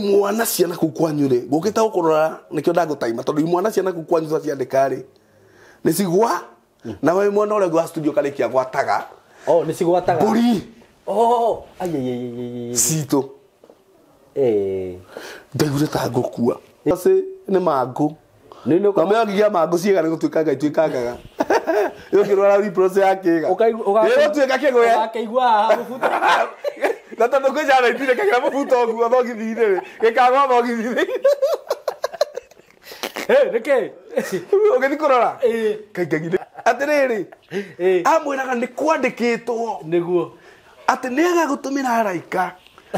Imwana ciana kuu kwanyu rĩ ngũkĩte gũkũrora nĩkĩo ndagũtaima tondũ imwana ciana kuu kwanyu ciandĩka rĩ nĩ cigwa na we mwana ũrĩa ũngĩ wa studio karĩkia gwataga. Oh, nĩ cigwataga mbũri. Oh, ai ai ai ai citũ. Eh, ndaiguire ta ngũkua. Aci nĩ mangũ. Nĩ Na mĩogigia mangũ ciĩga nĩ gũtuĩka Ngai tuĩkangaga. Ũkĩrwara leprosy ya kĩga. Ĩgũtuĩka kĩgwe. Ũgakĩigua haha mũbuto. Na tondũ kwĩ jana itire kagĩra mũbuto ũguo thogithi-inĩ rĩ, gĩkagwa thogithi-inĩ. Eh, nĩkĩ? Ũgĩthiĩ kũrora. Eh. Kaingagire. Atĩrĩrĩ, Eh. amwĩraga nĩ kwandĩkĩtwo Nĩguo. atĩ nĩ agagũtũmĩra araika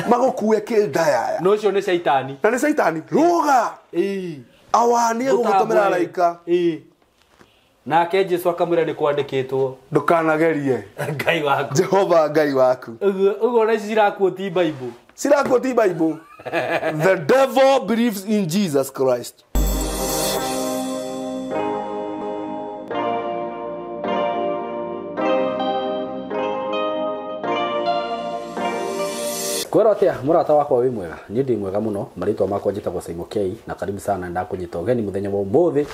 magũkue kĩndayaya. No ũcio nĩ caitani. Na nĩ caitani. Rũga. Ĩĩ. Awa nĩ egũgũtũmĩra araika. Ĩĩ. Nake Jesu akamwĩra nĩ kwandĩkĩtwo. Ndũkanagerie Ngai waku. Jehova Ngai waku. Ũguo ũguo na ici cirakuo ti Bible. Cirakuo ti Bible. The devil believes in Jesus Christ. Kwero atia murata wakwa wi mwega niĩ ndĩ mwega mũno marĩtwa makwa njĩtagwo Simon K na karibu sana ndakũnyita ũgeni mũthenya wa ũmũthĩ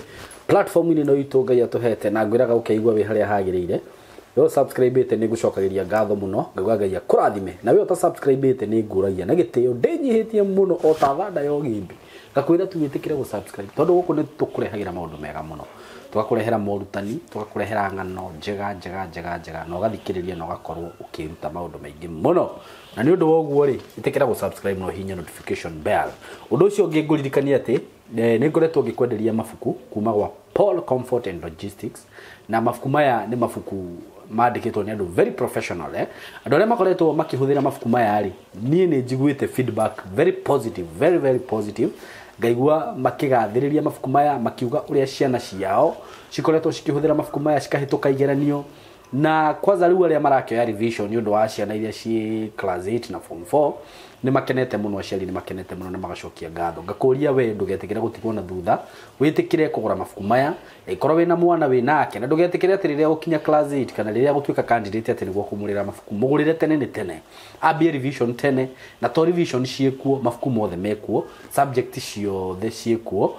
platform-inĩ ĩno itũ Ngai atũhete na ngwĩraga ũkeigua wĩ harĩa hagĩrĩire we subscribe-ĩte nĩ ngũcokagĩria ngatho mũno ngauga Ngai akũrathime na we ũta subscribe-ĩte nĩ ngũragia na gĩtĩo ndĩnyihĩtie mũno o ta thanda ya ũgimbi ngakwĩra tu wĩtĩkĩre gũ subscribe tondũ gũkũ nĩ tũkũrehagĩra maũndũ mega mũno tũgakũrehera morutani tũgakũrehera ng'ano njega njega njega njega na ũgathikĩrĩria na ũgakorwo ũkĩruta maũndũ maingĩ mũno na nĩ ũndũ wa ũguo rĩ ĩtĩkĩra gũ subscribe na ũhihinye notification bell ũndũ ũcio ũngĩ ngũririkania atĩ nĩ ngoretwo ngĩkwenderia mabuku kuma gwa Paul Comfort and Logistics na mabuku maya nĩ mabuku mandĩkĩtwo nĩ andũ very professional andũ arĩa makoretwo makĩhũthĩra mabuku maya rĩ niĩ nĩ njiguĩte feedback very positive, very very positive ngaigua makĩgathĩrĩria mabuku maya makiuga ũrĩa ciana ciao cikoretwo cikĩhũthĩra mabuku maya cikahĩtũka igeranio na kwanza rĩu arĩa marakĩoya revision nĩ ũndũ wa ciana iria ciĩ class 8 na form 4 nĩ makenete mũno aciari nĩ makenete mũno na magacokia ngatho ngakũria we ndũgetĩkĩre gũtigwo na thutha wĩtĩkĩre kũgũra mabuku maya ĩkorwo wĩna mwana wĩ nake na ndũgetĩkĩre atĩ rĩrĩa gũkinya class 8 kana rĩrĩa gũtuĩka candidate atĩ nĩguo kũmũrĩra mabuku mũgũrĩre tene nĩ tene ambie revision tene na to revision ciĩkuo mabuku mothe mekuo subject ciothe ciĩkuo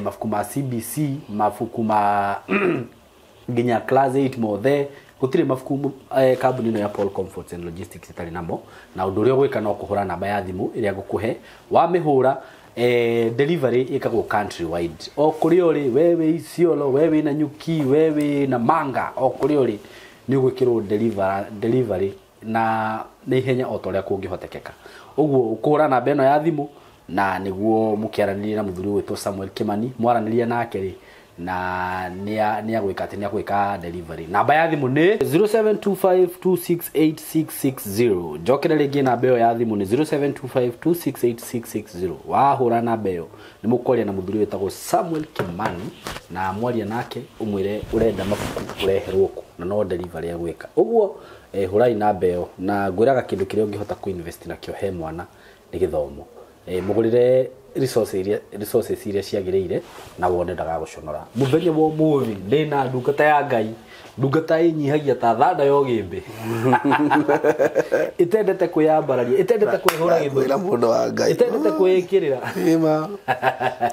mabuku ma CBC mabuku ma nginya class 8 mothe gũtirĩ mabuku kambuni ĩno ya Paul Comfort and Logistics ĩtarĩ namo na ũndũ ũrĩa ũgwĩka no kũhũra namba ya thimũ ĩrĩa ngũkũhe wamĩhũra delivery ĩkagwo country wide o kũrĩa ũrĩ we wĩ Isiolo we wĩ Nanyuki we wĩ Namanga o kũrĩa ũrĩ nĩ ũgwĩkĩrwo delivery na nĩ ihenya o ta ũrĩa kũngĩhotekeka ũguo ũkũhũra namba ĩno ya thimũ na nĩguo mũkĩaranĩrie na mũthuri ũgwĩtwo Samuel Kimani mwaranĩria nake rĩ na nĩ agwĩka atĩ nĩ agwĩka delivery namba ya thimũ nĩ 0725268660 njokere rĩngĩ namba ĩyo ya thimũ nĩ 0725268660 wahũra namba ĩyo nĩ mũkwaria na mũthuri wĩtagwo Samuel Kimani na mwaria nake ũmwĩre ũrenda mabuku ũreherwo kũ na no delivery agwĩka ũguo hũrai namba ĩyo na ngwĩraga kĩndũ kĩrĩa ũngĩhota kũ-invest nakĩo he mwana nĩ gĩthomo mũgũrĩre resources iria ciagĩrĩire na wone ndagagũconora mũthenya wa ũmũthĩ ndĩna ndungata ya Ngai ndungata ĩnyihagia ta thanda ya ũgĩmbĩ ĩtendete kwĩyambararia ĩtendete kwĩhũra gĩthũri Kwĩra mũndũ wa Ngai. ĩtendete kwĩĩkĩrĩra Ĩma.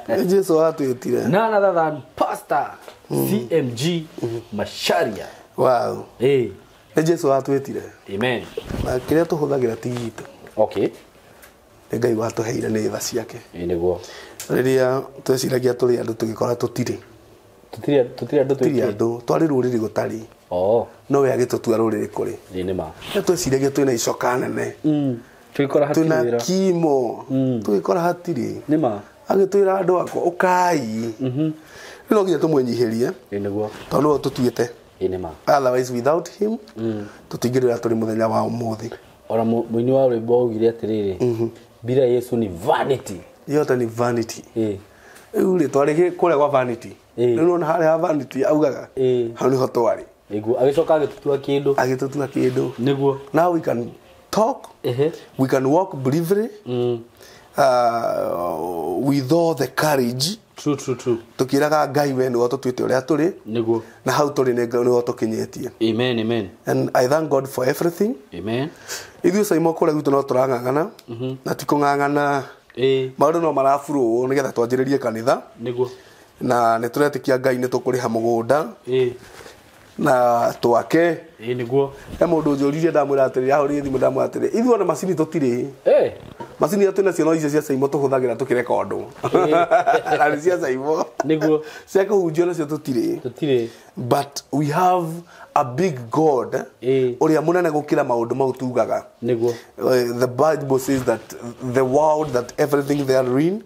Nĩ Jesu watwĩtire. none other than Pastor CMG Macharia. Wow. Eh, Nĩ Jesu watwĩtire. amen. Na kĩrĩa tũhũthagĩra ti gitũ. Okay. Nĩ Ngai watũheire nĩ tha ciake. Ĩ nĩguo. Rĩrĩa tweciragia tũrĩ andũ tũgĩkora tũtirĩ. Tũtirĩ andũ Tũtirĩ twĩkĩ. andũ, twarĩ rũrĩrĩ gũtarĩ. Oh, No we agĩtũtua rũrĩrĩ kũrĩ. ĩ nĩ ma. Rĩrĩa tweciragia twĩna icoka nene. Tũgĩkora hatirĩ Twĩna wĩra. kimo. Tũgĩkora hatirĩ. Nĩ ma. Agĩtwĩra andũ akwa ũkai. Rĩu no nginya tũmwĩnyihĩrie Ĩ nĩguo. tondũ nĩwe ũtũtuĩte. Ĩ nĩ ma. Otherwise without him tũtingĩrĩra tũrĩ mũthenya wa ũmũthĩ. Ona mũini wa rwĩmbo augire atĩrĩrĩ bila Yesu ni vanity. Yote ni vanity. Ĩ. Rĩu rĩ twarĩ kũrĩa gwa vanity. Ĩ. Rĩu nĩwona harĩa ha vanity augaga Ĩ. hau nĩho twarĩ. Nĩguo agĩcoka agĩtũtua kĩndũ. Agĩtũtua kĩndũ. Nĩguo. Now we can talk, Ehe. we can walk bravely with all the courage True, true, true. tukiraga Ngai we nĩwe ũtũtuĩte ũrĩa tũrĩ Nĩguo. na hau tũrĩ nĩho tũkinyĩtie. Amen, amen. And I thank God for everything. Amen. Ithuĩ Saimo kũrĩa gwitũ no tũrang'ang'ana na ti kũng'ang'ana Maũndũ no maraburwo nĩgetha twanjĩrĩrie kanitha. Nĩguo. Na nĩ tũretĩkia Ngai nĩ tũkũrĩha mũgũnda. Na twake. Nĩguo. He mũndũ ũnjũririe ndamwĩra atĩrĩ, ahũrire thimũ ndamwĩra atĩrĩ, ithuĩ ona macini tũtirĩ. Macini iria twĩnacio no icio cia Saimo tũhũthagĩra tũkĩrekondwo. Na nĩ cia Saimo. Nĩguo. Cia kũhunjio nacio tũtirĩ. Tũtirĩ. But we have a big God ũrĩa mũnene gũkĩra maũndũ mau tugaga. Nĩguo. The Bible says that the world, that everything therein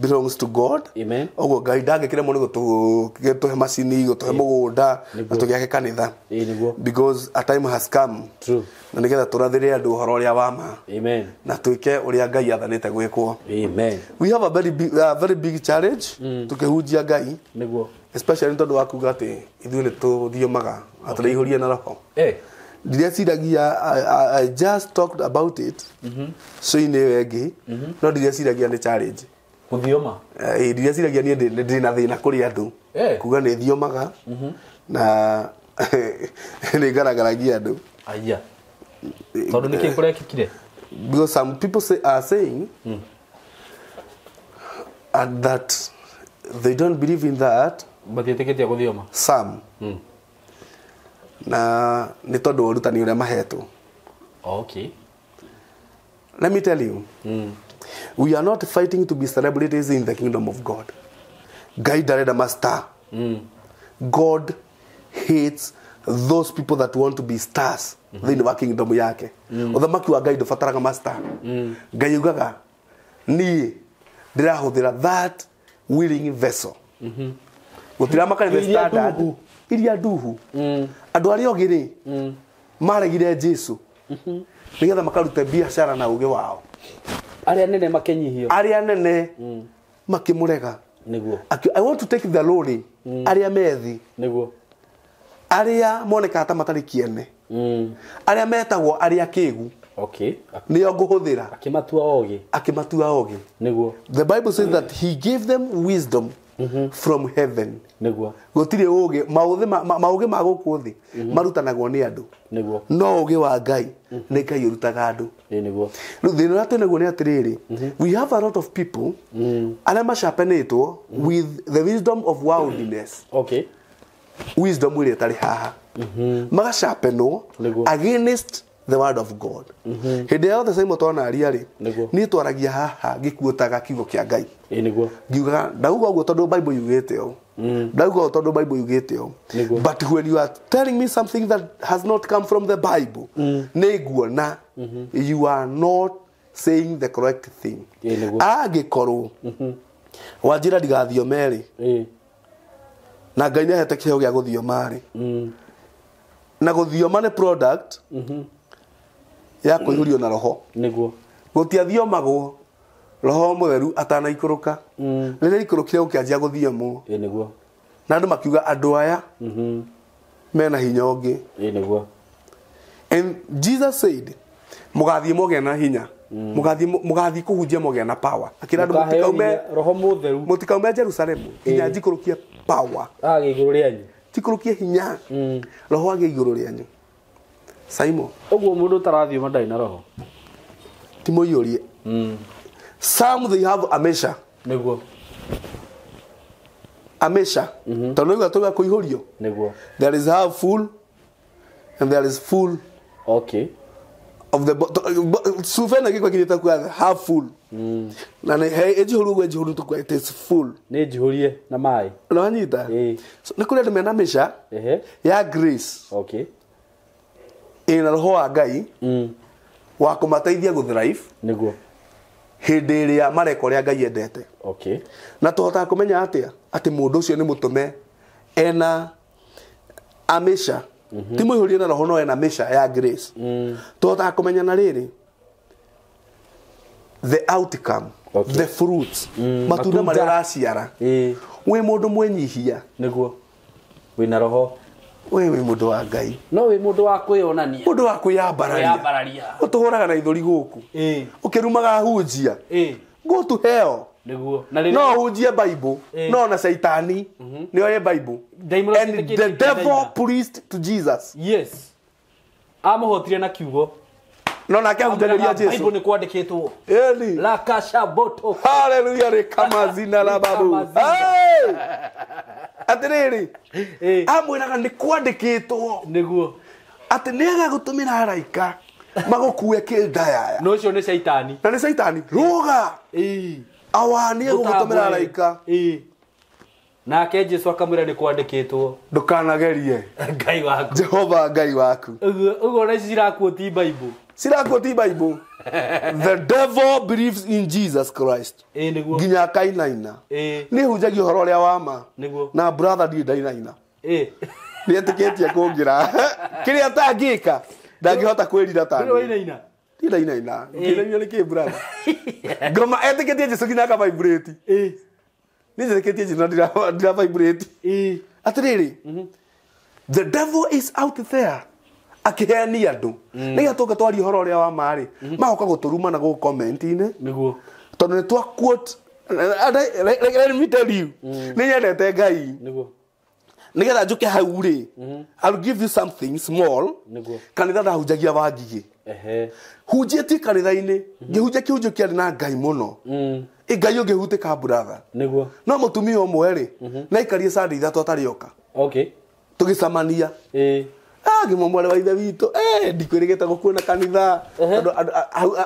belongs to God. Amen. Ũguo Ngai ndangĩkĩremwo nĩ gũtũhe macini, gũtũhe mũgũnda, na tũgĩake kanitha. Nĩguo. Because a time has come. True. Na nĩgetha tũrathĩre andũ ũhoro ũrĩa wa ma. Amen. Na twĩke ũrĩa Ngai athanĩte gwĩkwo. Amen. We have a very big challenge tukĩhunjia Ngai. Nĩguo. Especially tondũ wa kuga atĩ ithuĩ nĩ tũthiomaga na tũraihũria na roho. Ndireciiragia, I just talked about it. So-inĩ ĩyo ĩngĩ, no ndireciiragia nĩ challenge. Gũthioma? Ndireciiragia niĩ ndĩ na thĩna kũrĩ andũ. Kuga nĩ thiomaga na nĩ ngaragaragia andũ. Aya. Tondũ nĩkĩ kũrekĩkire? Because some people are saying and that they don't believe in that. Matiĩtĩkĩtie gũthioma. Some. Na nĩ tondũ wa ũrutani ũrĩa mahetwo. Okay. Let me tell you. We are not fighting to be celebrities in the kingdom of God. Ngai ndarenda master. God hates those people that want to be stars thĩinĩ wa kingdom yake. Ũthamaki wa Ngai ndũbataraga master. Ngai ugaga niĩ ndĩrahũthĩra that willing vessel. Gũtirĩ makanitha standard. Iria nduhu. Andũ arĩa ogĩ rĩ, maregire Jesu nĩgetha makarute biacara na ũgĩ wao. Arĩa nene makenyihio. Arĩa nene makĩmũrega. Nĩguo. I want to take the lowly. Arĩa methi. Nĩguo. Arĩa monekaga ta matarĩ kĩene. Arĩa metagwo arĩa kĩgu. Okay. Nĩo ngũhũthĩra. Akĩmatua ogĩ. Akĩmatua ogĩ. Nĩguo. The Bible says that he gave them wisdom from heaven. Nĩguo. Gũtirĩ ũgĩ, maũgĩ ma gũkũ thĩ marutanagwo nĩ andũ. Nĩguo. No ũgĩ wa Ngai nĩ Ngai ũrutaga andũ. Nĩguo. Rĩu thĩna ũrĩa twĩnaguo nĩ atĩrĩrĩ, we have a lot of people arĩa macapenĩtwo with the wisdom of worldliness. Okay. Wisdom ĩrĩa ĩtarĩ haha. Magacapenwo against the word of God. Hĩndĩ yothe Saimo twanaria rĩ, niĩ twaragia haha ngĩkuotaga kiugo kĩa Ngai. Nĩguo. Ngiugaga ndauga ũguo tondũ Bible yugĩte ũũ. Ndauga ũguo tondũ Bible yugĩte ũũ. But when you are telling me something that has not come from the Bible, nĩ nguona you are not saying the correct thing. Angĩkorwo wanjĩra ndigathiome rĩ, na Ngai nĩahete kĩheo gĩa gũthioma rĩ, na gũthioma nĩ product ya kũihũrio na roho. Nĩguo. Gũtiathiomagwo roho mũtheru atanaikũrũka. Rĩrĩa ikũrũkire gũkĩanjia gũthiomwo. Nĩguo. Na andũ makiuga andũ aya mena hinya ũngĩ. Nĩguo. And Jesus said, mũgathiĩ mũgĩe na hinya. Mũgathiĩ kũhunjia mũgĩe na power. Akĩra andũ mũtikaume roho mũtheru. Mũtikaume Jerusalemu nginya njikũrũkie power. Agĩ igũrũ rĩanyu. Njikũrũkie hinya. Roho agĩ igũrũ rĩanyu. Saimo. Ũguo mũndũ ũtarathioma ndarĩ na roho. Ti mũiyũrie. Some they have a measure. Nĩguo. A measure. Tondũ nĩguo tũga kũihũrio. Nĩguo. There is half full and there is full. Okay. Of the sufe na gĩkwa kĩrĩta kwa half full. Na nĩ he ĩnjihũru ũguo ĩnjihũru tũkwa it is full. Nĩ njihũrie na maĩ. Nĩwanyita? So nĩ kũrĩ andũ mena measure ya grace. Okay. Ĩna roho wa Ngai wa kũmateithia gũthrive. Nĩguo. Hĩndĩ ĩrĩa mareka ũrĩa Ngai endete. Okay. Na tũhotaga kũmenya atĩa atĩ mũndũ ũcio nĩ mũtũme ena a measure. Ti mũihũrie na roho no ena measure ya grace. Tũhotaga kũmenya na rĩrĩ the outcome, Okay. the fruits, matunda marĩa ũraciara. Wĩ mũndũ mwĩnyihia. Nĩguo. Wĩna roho. We wĩ mũndũ wa Ngai. No wĩ mũndũ wa kwĩyonania. Mũndũ wa kwĩyambararia. Ũtũhũraga na ithũri gũkũ. Ũkĩrumaga hunjia. Go to hell. Nĩguo. Na rĩrĩa no hunjie Bible, no na Shaitani nĩoye Bible. And the devil preached to Jesus. Yes. Amũhotire na kiugo. No nake ahunjagĩria Jesu. Bible nĩ kwandĩkĩtwo. Ĩni. La kasha boto. Hallelujah rĩkamazina la babu. Rĩkamazinda. Atĩrĩrĩ, Ĩĩ. amwĩraga nĩ kwandĩkĩtwo Nĩguo. atĩ nĩ agagũtũmĩra araika magũkue kĩndayaya. No ũcio nĩ caitani. Na nĩ caitani rũga. Ĩĩ. Awa nĩ egũgũtũmĩra araika. Ĩĩ. Nake Jesu akamwĩra nĩ kwandĩkĩtwo. Ndũkanagerie Ngai waku. Jehova Ngai waku. Ũguo ũguo na ici cirakuo ti Bible. Cirakuo ti Bible. The devil believes in Jesus Christ. Ĩĩ nĩguo. Nginya akainaina. Ĩĩ. Nĩ hunjagia ũhoro ũrĩa wa ma. Nĩguo. Na brother ndirĩ ndainaina. Ĩĩ. Nĩ etĩkĩtie kũngĩra. Kĩrĩa atangĩka ndangĩhota kwĩrira ta Ndũrĩ niĩ. wainaina. Ndirĩ ndainaina. Ngĩinainio nĩ kĩ brother? Ngoma etĩkĩtie Jesu nginya aka vibrate. Ĩĩ. Nĩ njĩtĩkĩtie Jesu na ndira vibrate. Ĩĩ. Atĩrĩrĩ, the devil is out there akĩheania andũ nĩgetha tũke twarie ũhoro ũrĩa wa ma rĩ magoka gũtũruma na gũkũ comment-inĩ Nĩguo. tondũ nĩ twa quote let me tell you nĩ nyendete Ngai Nĩguo. nĩgetha njũke hau rĩ I'll give you something small. Nĩguo. Kanitha ndahunjagia wa ngigĩ. Ehe. Hunjĩtie kanitha-inĩ ngĩhunjia kĩhunjio kĩarĩ na Ngai mũno. Ĩ Ngai ũngĩhutĩka brother. Nĩguo. No mũtumia ũmwe rĩ naikarie Sunday ithatũ atarĩ oka. Okay. Tũgĩcemania. Ĩĩ. Ngĩmwo mwarĩ wa ithe witũ ndikwĩrĩgĩte gũkuona kanitha tondũ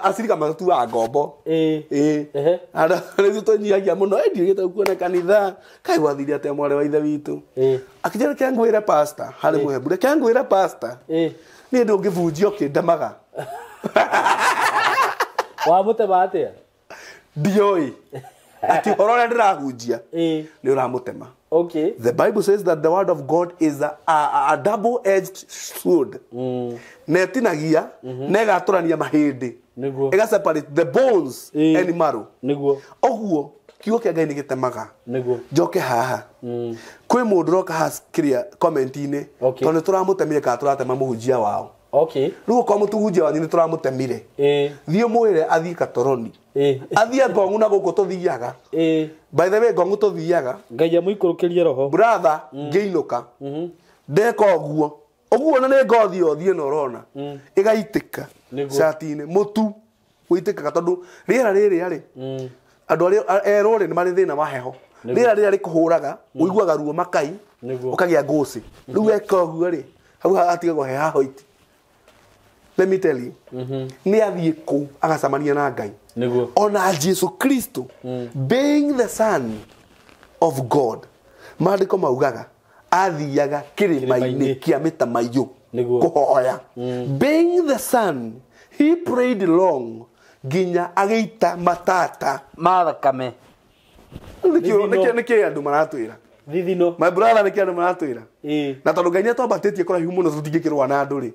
acirika matuaga ngombo. Ĩĩ. Ĩĩ. Ehe. Andũ rĩu tũnyihagia mũno ndiĩrĩgĩte gũkuona kanitha kaĩ gwathire atĩa mwarĩ wa ithe witũ. Ĩĩ. Akĩnjĩra reke ngwĩre pastor harĩ mũhembu reke ngwĩre pastor. Ĩĩ. Niĩ ndũngĩbunjia ũkĩndemaga. Wamũtema atĩa? Ndioĩ atĩ ũhoro ũrĩa ndĩrahunjia Ĩĩ. nĩ ũramũtema. Okay. The Bible says that the word of God is a double-edged sword. Na ĩtinagia na ĩgatũrania mahĩndĩ. Nĩguo. Ĩga separate the bones Ĩĩ. and marrow. Nĩguo. Ũguo kiugo kĩa Ngai nĩ gĩtemaga. Nĩguo. Njoke haha. Kwĩ mũndũ ũroka haha kĩrĩa comment-inĩ Okay. tondũ nĩ tũramũtemire kana tũratema mũhunjia wao. Okay. Rĩu okorwo mũtũhunjia wanyu nĩ tũramũtemire. Ĩĩ. Thiĩ ũmwĩre athiĩ Katoroni. Ĩĩ. Athiĩ Ngong'u na gũkũ tũthiaga. Ĩĩ. By the way Ngong'u tũthiaga. Ngai amũikũrũkĩrie roho. Brother ngĩinũka ndeka ũguo ũguo na nĩ ngothi yothiĩ ĩno ũrona ĩgaitĩka Nĩguo. cati-inĩ mũtu ũitĩkaga tondũ rĩera rĩrĩa rĩ andũ arĩa erũ rĩ nĩ marĩ thĩna wa heho. Rĩera rĩrĩa rĩkũhũraga ũiguaga ruo makai Nĩguo. ũkagĩa ngũcĩ rĩu weka ũguo rĩ hau hatigagwo he hahoiti. Let me tell you nĩ athiĩ kũu agacemania na Ngai. Nĩguo. Ona Jesu Kristo being the son of God maandĩko maugaga athiaga kĩrĩma-inĩ Kĩrĩma-inĩ. kĩa mĩtamaiyũ Nĩguo. kũhoya. Being the son he prayed long nginya agĩita matata Ma thakame. Nĩkĩ andũ maratwĩra? Thithino. My brother nĩkĩ andũ maratwĩra? Ĩĩ. Na tondũ Ngai nĩatwambatĩtie kũraihu mũno tũtingĩkĩrũa na andũ rĩ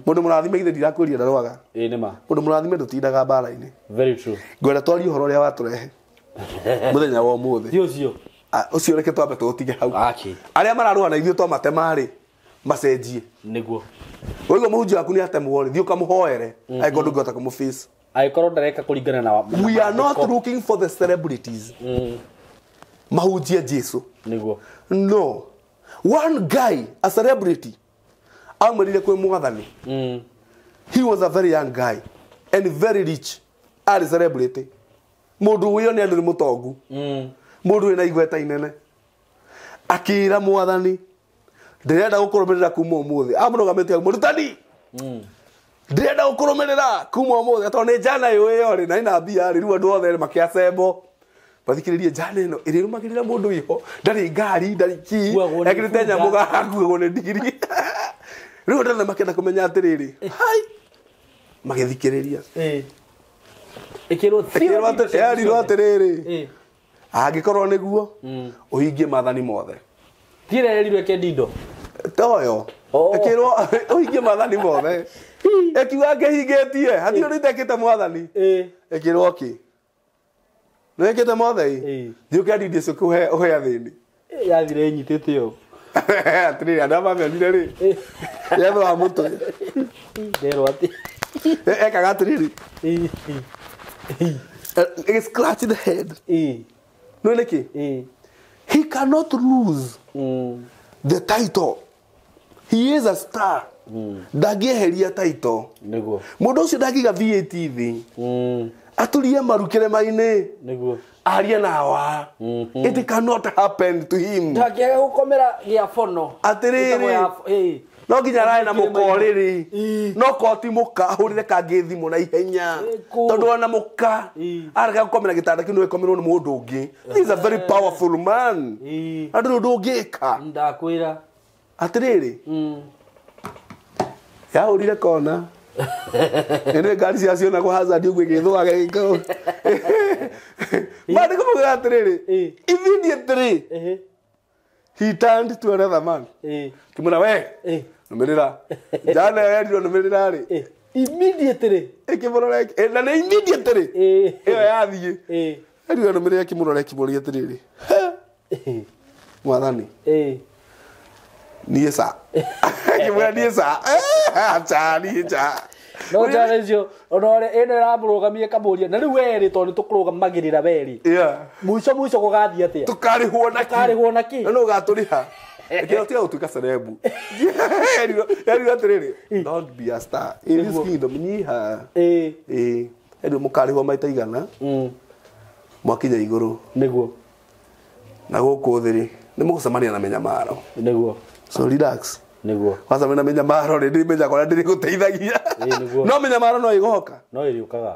mũndũ mũrathime ithe ndirakwĩria ndarũaga. Ĩĩ nĩ ma. Mũndũ mũrathime ndũtindaga mbara-inĩ. Very true. Ngwenda twarie ũhoro ũrĩa watũrehe mũthenya wa ũmũthĩ. Ti ũcio. Ũcio reke twambe tũũtige hau. Aki. Arĩa mararũa na ithuĩ twamatema rĩ macenjie. Nĩguo. Ũigua mũhunjia waku nĩ atemwo rĩ thiĩ ũkamũhoere angĩkorwo ndũngĩhota kũmũface. Angĩkorwo ndareka kũringana na We are not looking for the celebrities mahunjie Jesu. Nĩguo. No. One guy, a celebrity, aumĩrire kwĩ mwathani. He was a very young guy and very rich. Arĩ celebrity. Mũndũ ũyũ nĩ andũ nĩ mũtongu. Mũndũ wĩna igweta inene. Akĩra mwathani ndĩrenda gũkũrũmĩrĩra kuma ũmũthĩ. Amũrũgamĩtie hau, mũrutani. Ndĩrenda gũkũrũmĩrĩra kuma ũmũthĩ tondũ nĩ njana ĩyo rĩ na ĩna mbia rĩ rĩu andũ othe makĩacembo. Mathikĩrĩrie njana ĩno ĩrĩrũmagĩrĩra mũndũ wĩho ndarĩ ngari ndarĩ ki Kuagwo nĩ ekĩrĩte bunda. nyamũ gakuagwo nĩ ndigiri. Rĩu andũ othe makĩenda kũmenya atĩrĩrĩ hai magĩthikĩrĩria. Ĩĩ. Ĩkĩrwo Ĩkĩrwo atĩrĩrĩ Ĩĩ. angĩkorwo nĩguo ũhingie maathani mothe. Ti ĩrĩa yerirwo ĩke ndindo. Toyo. Oh. Ĩkĩrwo ũhingie maathani mothe. Ĩkiuga ngĩhingĩtie hatirĩ ũndũ itekĩte mwathani. Ĩĩ. Ĩkĩrwo kĩ? Nĩ wĩkĩte mothe ĩ? Ĩĩ. Thiĩ ũkendie icio ũhe athĩni. Yathire ĩnyitĩte ũũ. Atĩrĩrĩ andũ arĩa mamĩonire rĩ yetho wa mũtwe. Nderwo atĩ. Ekaga atĩrĩrĩ Ĩĩ. Ĩ scratch the head. Ĩĩ. Nĩ nĩkĩ? Ĩĩ. He cannot lose the title. He is a star. Ndangĩeheria title. Nĩguo. Mũndũ ũcio ndangĩiga VAT thĩ. Aturie maru kĩrĩma-inĩ. Nĩguo. Arie na awa. It cannot happen to him. Ndangĩaga gũkomera gĩa bono. Atĩrĩrĩ. No nginya arae na mũka ũrĩrĩ. No koti mũka ahũrĩre kangĩ thimũ na ihenya. Tondũ ona mũka arega gũkomera gĩtanda kĩu nĩgĩkomerwo nĩ mũndũ ũngĩ. He is a very powerful man. Na ndũrĩ ũndũ ũngĩka. Ndakwĩra. Atĩrĩrĩ. Yahũrire kona. Nĩ ngari cia cionagwo hazard ũguo ĩgĩthũaga ĩgĩkorwo. Maandĩko maugaga atĩrĩrĩ. Immediately he turned to another man. Kĩmwĩra we. Nũmĩrĩra. Jana yerirwo nũmĩrĩra rĩ. Immediately. Ĩkĩmũrora na nĩ immediately. Ĩyo yathiĩ. Erirwo nũmĩrĩra ĩkĩmũrora ĩkĩmũria atĩrĩrĩ. Mwathani. Niĩ ca. Ĩkĩmwĩra niĩ ca. Acha niĩ ca. No njara icio ona ũrĩa ĩno ĩramũrũgamia ĩkamũria na rĩu werĩ tondũ nĩtũkũrũgamagĩrĩra werĩ. Mũico mũico gũgathiĩ atĩa? Tũkarĩhwo na kĩ? Tũkarĩhwo na kĩ? Na nũ ũgatũrĩha? Ĩkĩra tiga gũtuĩka celeb. Erirwo atĩrĩrĩ, don't be a star. In this kingdom nyiha. Erirwo mũkarĩhwo maita igana. Mwakinya igũrũ. Nĩguo. Na gũkũ thĩ rĩ, nĩ mũgũcemania na mĩnyamaro. Nĩguo. So relax. Nĩguo. Wacemania na mĩnyamaro rĩ, ndĩmenyaga ũrĩa ndĩrĩgũteithagia. No mĩnyamaro no ĩgoka. No ĩrĩũkaga.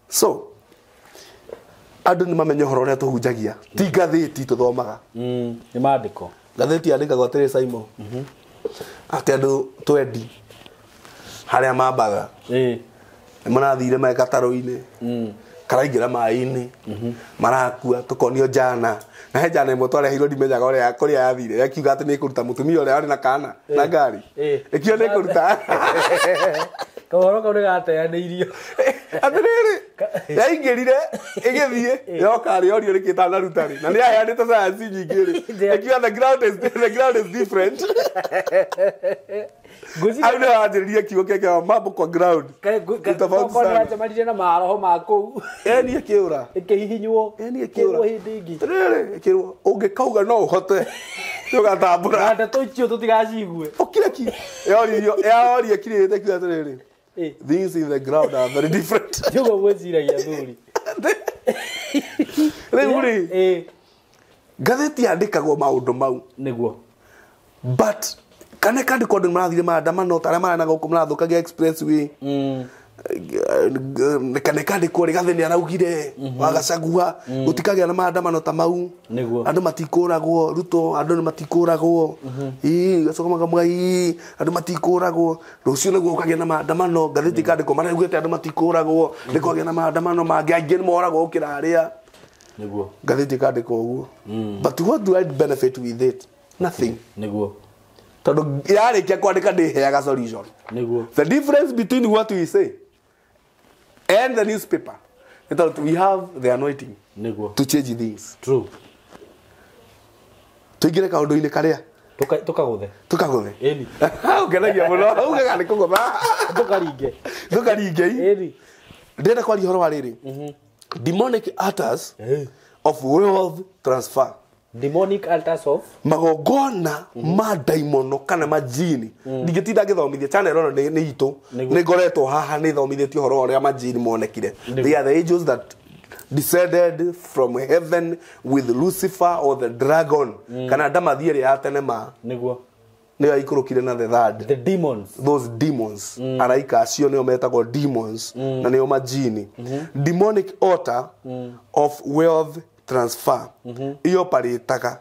So andũ nĩ mamenye ũhoro ũrĩa tũhunjagia. Ti ngathĩti tũthomaga. Nĩ maandĩko. Ngathĩti yandĩkagwo atĩrĩ Simon. Atĩ andũ twendi harĩa mambaga. Nĩ marathire me gatarũ-inĩ. Karaingĩra maĩ-inĩ. Marakua tũkonio njana. Na he njana ĩmwe twareheirwo ndimenyaga ũrĩa kũrĩa yathire. Yakiuga atĩ nĩ ĩkũruta mũtumia ũrĩa warĩ na kana na ngari. Ĩkiuga nĩ ĩkũruta. Kaũhoro kau nĩgateanĩirio. Atĩrĩrĩ, yaingĩrire ĩgĩthiĩ yoka rĩ yorio nĩkĩ ĩtanaruta rĩ. Na nĩ yaheanĩte science nyingĩ rĩ. Ĩkiuga the ground is different. Hau nĩho wanjĩrĩria kiugo kĩa mambo kwa ground. Ni tofauti sana. Wacemanirie na maroho ma kũu. Ĩni ĩkĩũra. Ĩkĩhihinywo. Ĩni ĩkĩũra. Hĩndĩ ĩngĩ. Atĩrĩrĩ, ĩkĩrwo ũngĩkauga no ũhote. Nĩũgatambũra. Na ndeto icio tũtigaciigue. Ũkire ki. Yoririo, yoria kirĩte kiuga atĩrĩrĩ. Things in the ground are very different. Nĩguo gwĩciragia athuri. Rĩu rĩ, ngathĩti yandĩkagwo maũndũ mau. Nĩguo. But kana kandĩkwo andũ nĩmarathire maandamano ta arĩa marana gũkũ marathũkagia expressway. Kana kandĩkwo Rigathĩ nĩaraugire wa Gachagua gũtikagĩa na maandamano ta mau. Nĩguo. Andũ matikũragwo Ruto, andũ nĩmatikũragwo. Gacoka makamũga andũ matikũragwo. Rũciũ nĩguo gũkagĩa na maandamano, ngathĩti ĩkandĩkwo maraugĩte andũ matikũragwo, nĩkwagĩa na maandamano mangĩ aingĩ nĩmoragwo gũkĩra arĩa. Nĩguo. Ngathĩti ĩkandĩkwo ũguo. But what do I benefit with it? Nothing. Nĩguo. Tondũ yarĩkia kwandĩka ndĩheaga solution. Nĩguo. The difference between what we say and the newspaper is that we have the anointing. Nĩguo. To change things. True. Tũingĩre kaũndũ-inĩ karĩa. Tũkagũthe. Tũkagũthe. Ĩni. Ũkenagia mũno. Ugaga nĩ kũgũtha. Tũkaringe. Tũkaringe. Ĩni. Ndĩrenda kwaria ũhoro wa rĩrĩ. Demonic altars of wealth transfer. Demonic altars of magongona ma daimono kana majini. Ndingĩtinda ngĩthomithia channel ĩno nĩ itũ. Nĩ ngoretwo haha nĩ thomithĩtie ũhoro ũrĩa majini monekire. They are the angels that descended from heaven with Lucifer or the dragon. Kana ndamathi ĩrĩa ya tene ma. Nĩguo. Nĩyo yaikũrũkire na the third. The demons. Those demons. Araika acio nĩo metagwo demons na nĩo majini. Demonic altar of wealth transfer. Ioparĩtaga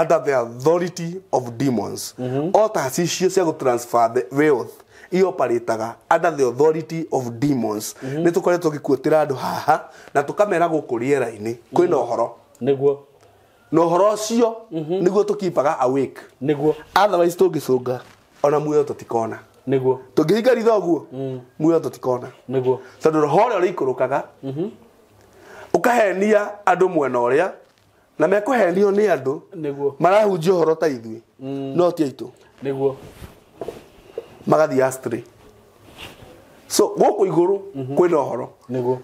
under the authority of demons. Altars icio cia gũtransfer the wealth ioparĩtaga under the authority of demons. Nĩ tũkoretwo tũgĩkuĩtĩra andũ haha na tũkamera gũkũ rĩera-inĩ kwĩna ũhoro. Nĩguo. Na ũhoro ũcio nĩguo tũkipaga awake. Nĩguo. Otherwise tũngĩcũnga ona muoyo tũtikona. Nĩguo. Tũngĩhinga ritho ũguo muoyo tũtikona. Nĩguo. Tondũ roho ũrĩa ũrĩikũrũkaga ũkahenia andũ mwena ũrĩa na mekũhenio nĩ andũ Nĩguo. marahunjia ũhoro ta ithuĩ no ti aitũ. Nĩguo. Magathiĩ astray. So gũkũ igũrũ kwĩna ũhoro. Nĩguo.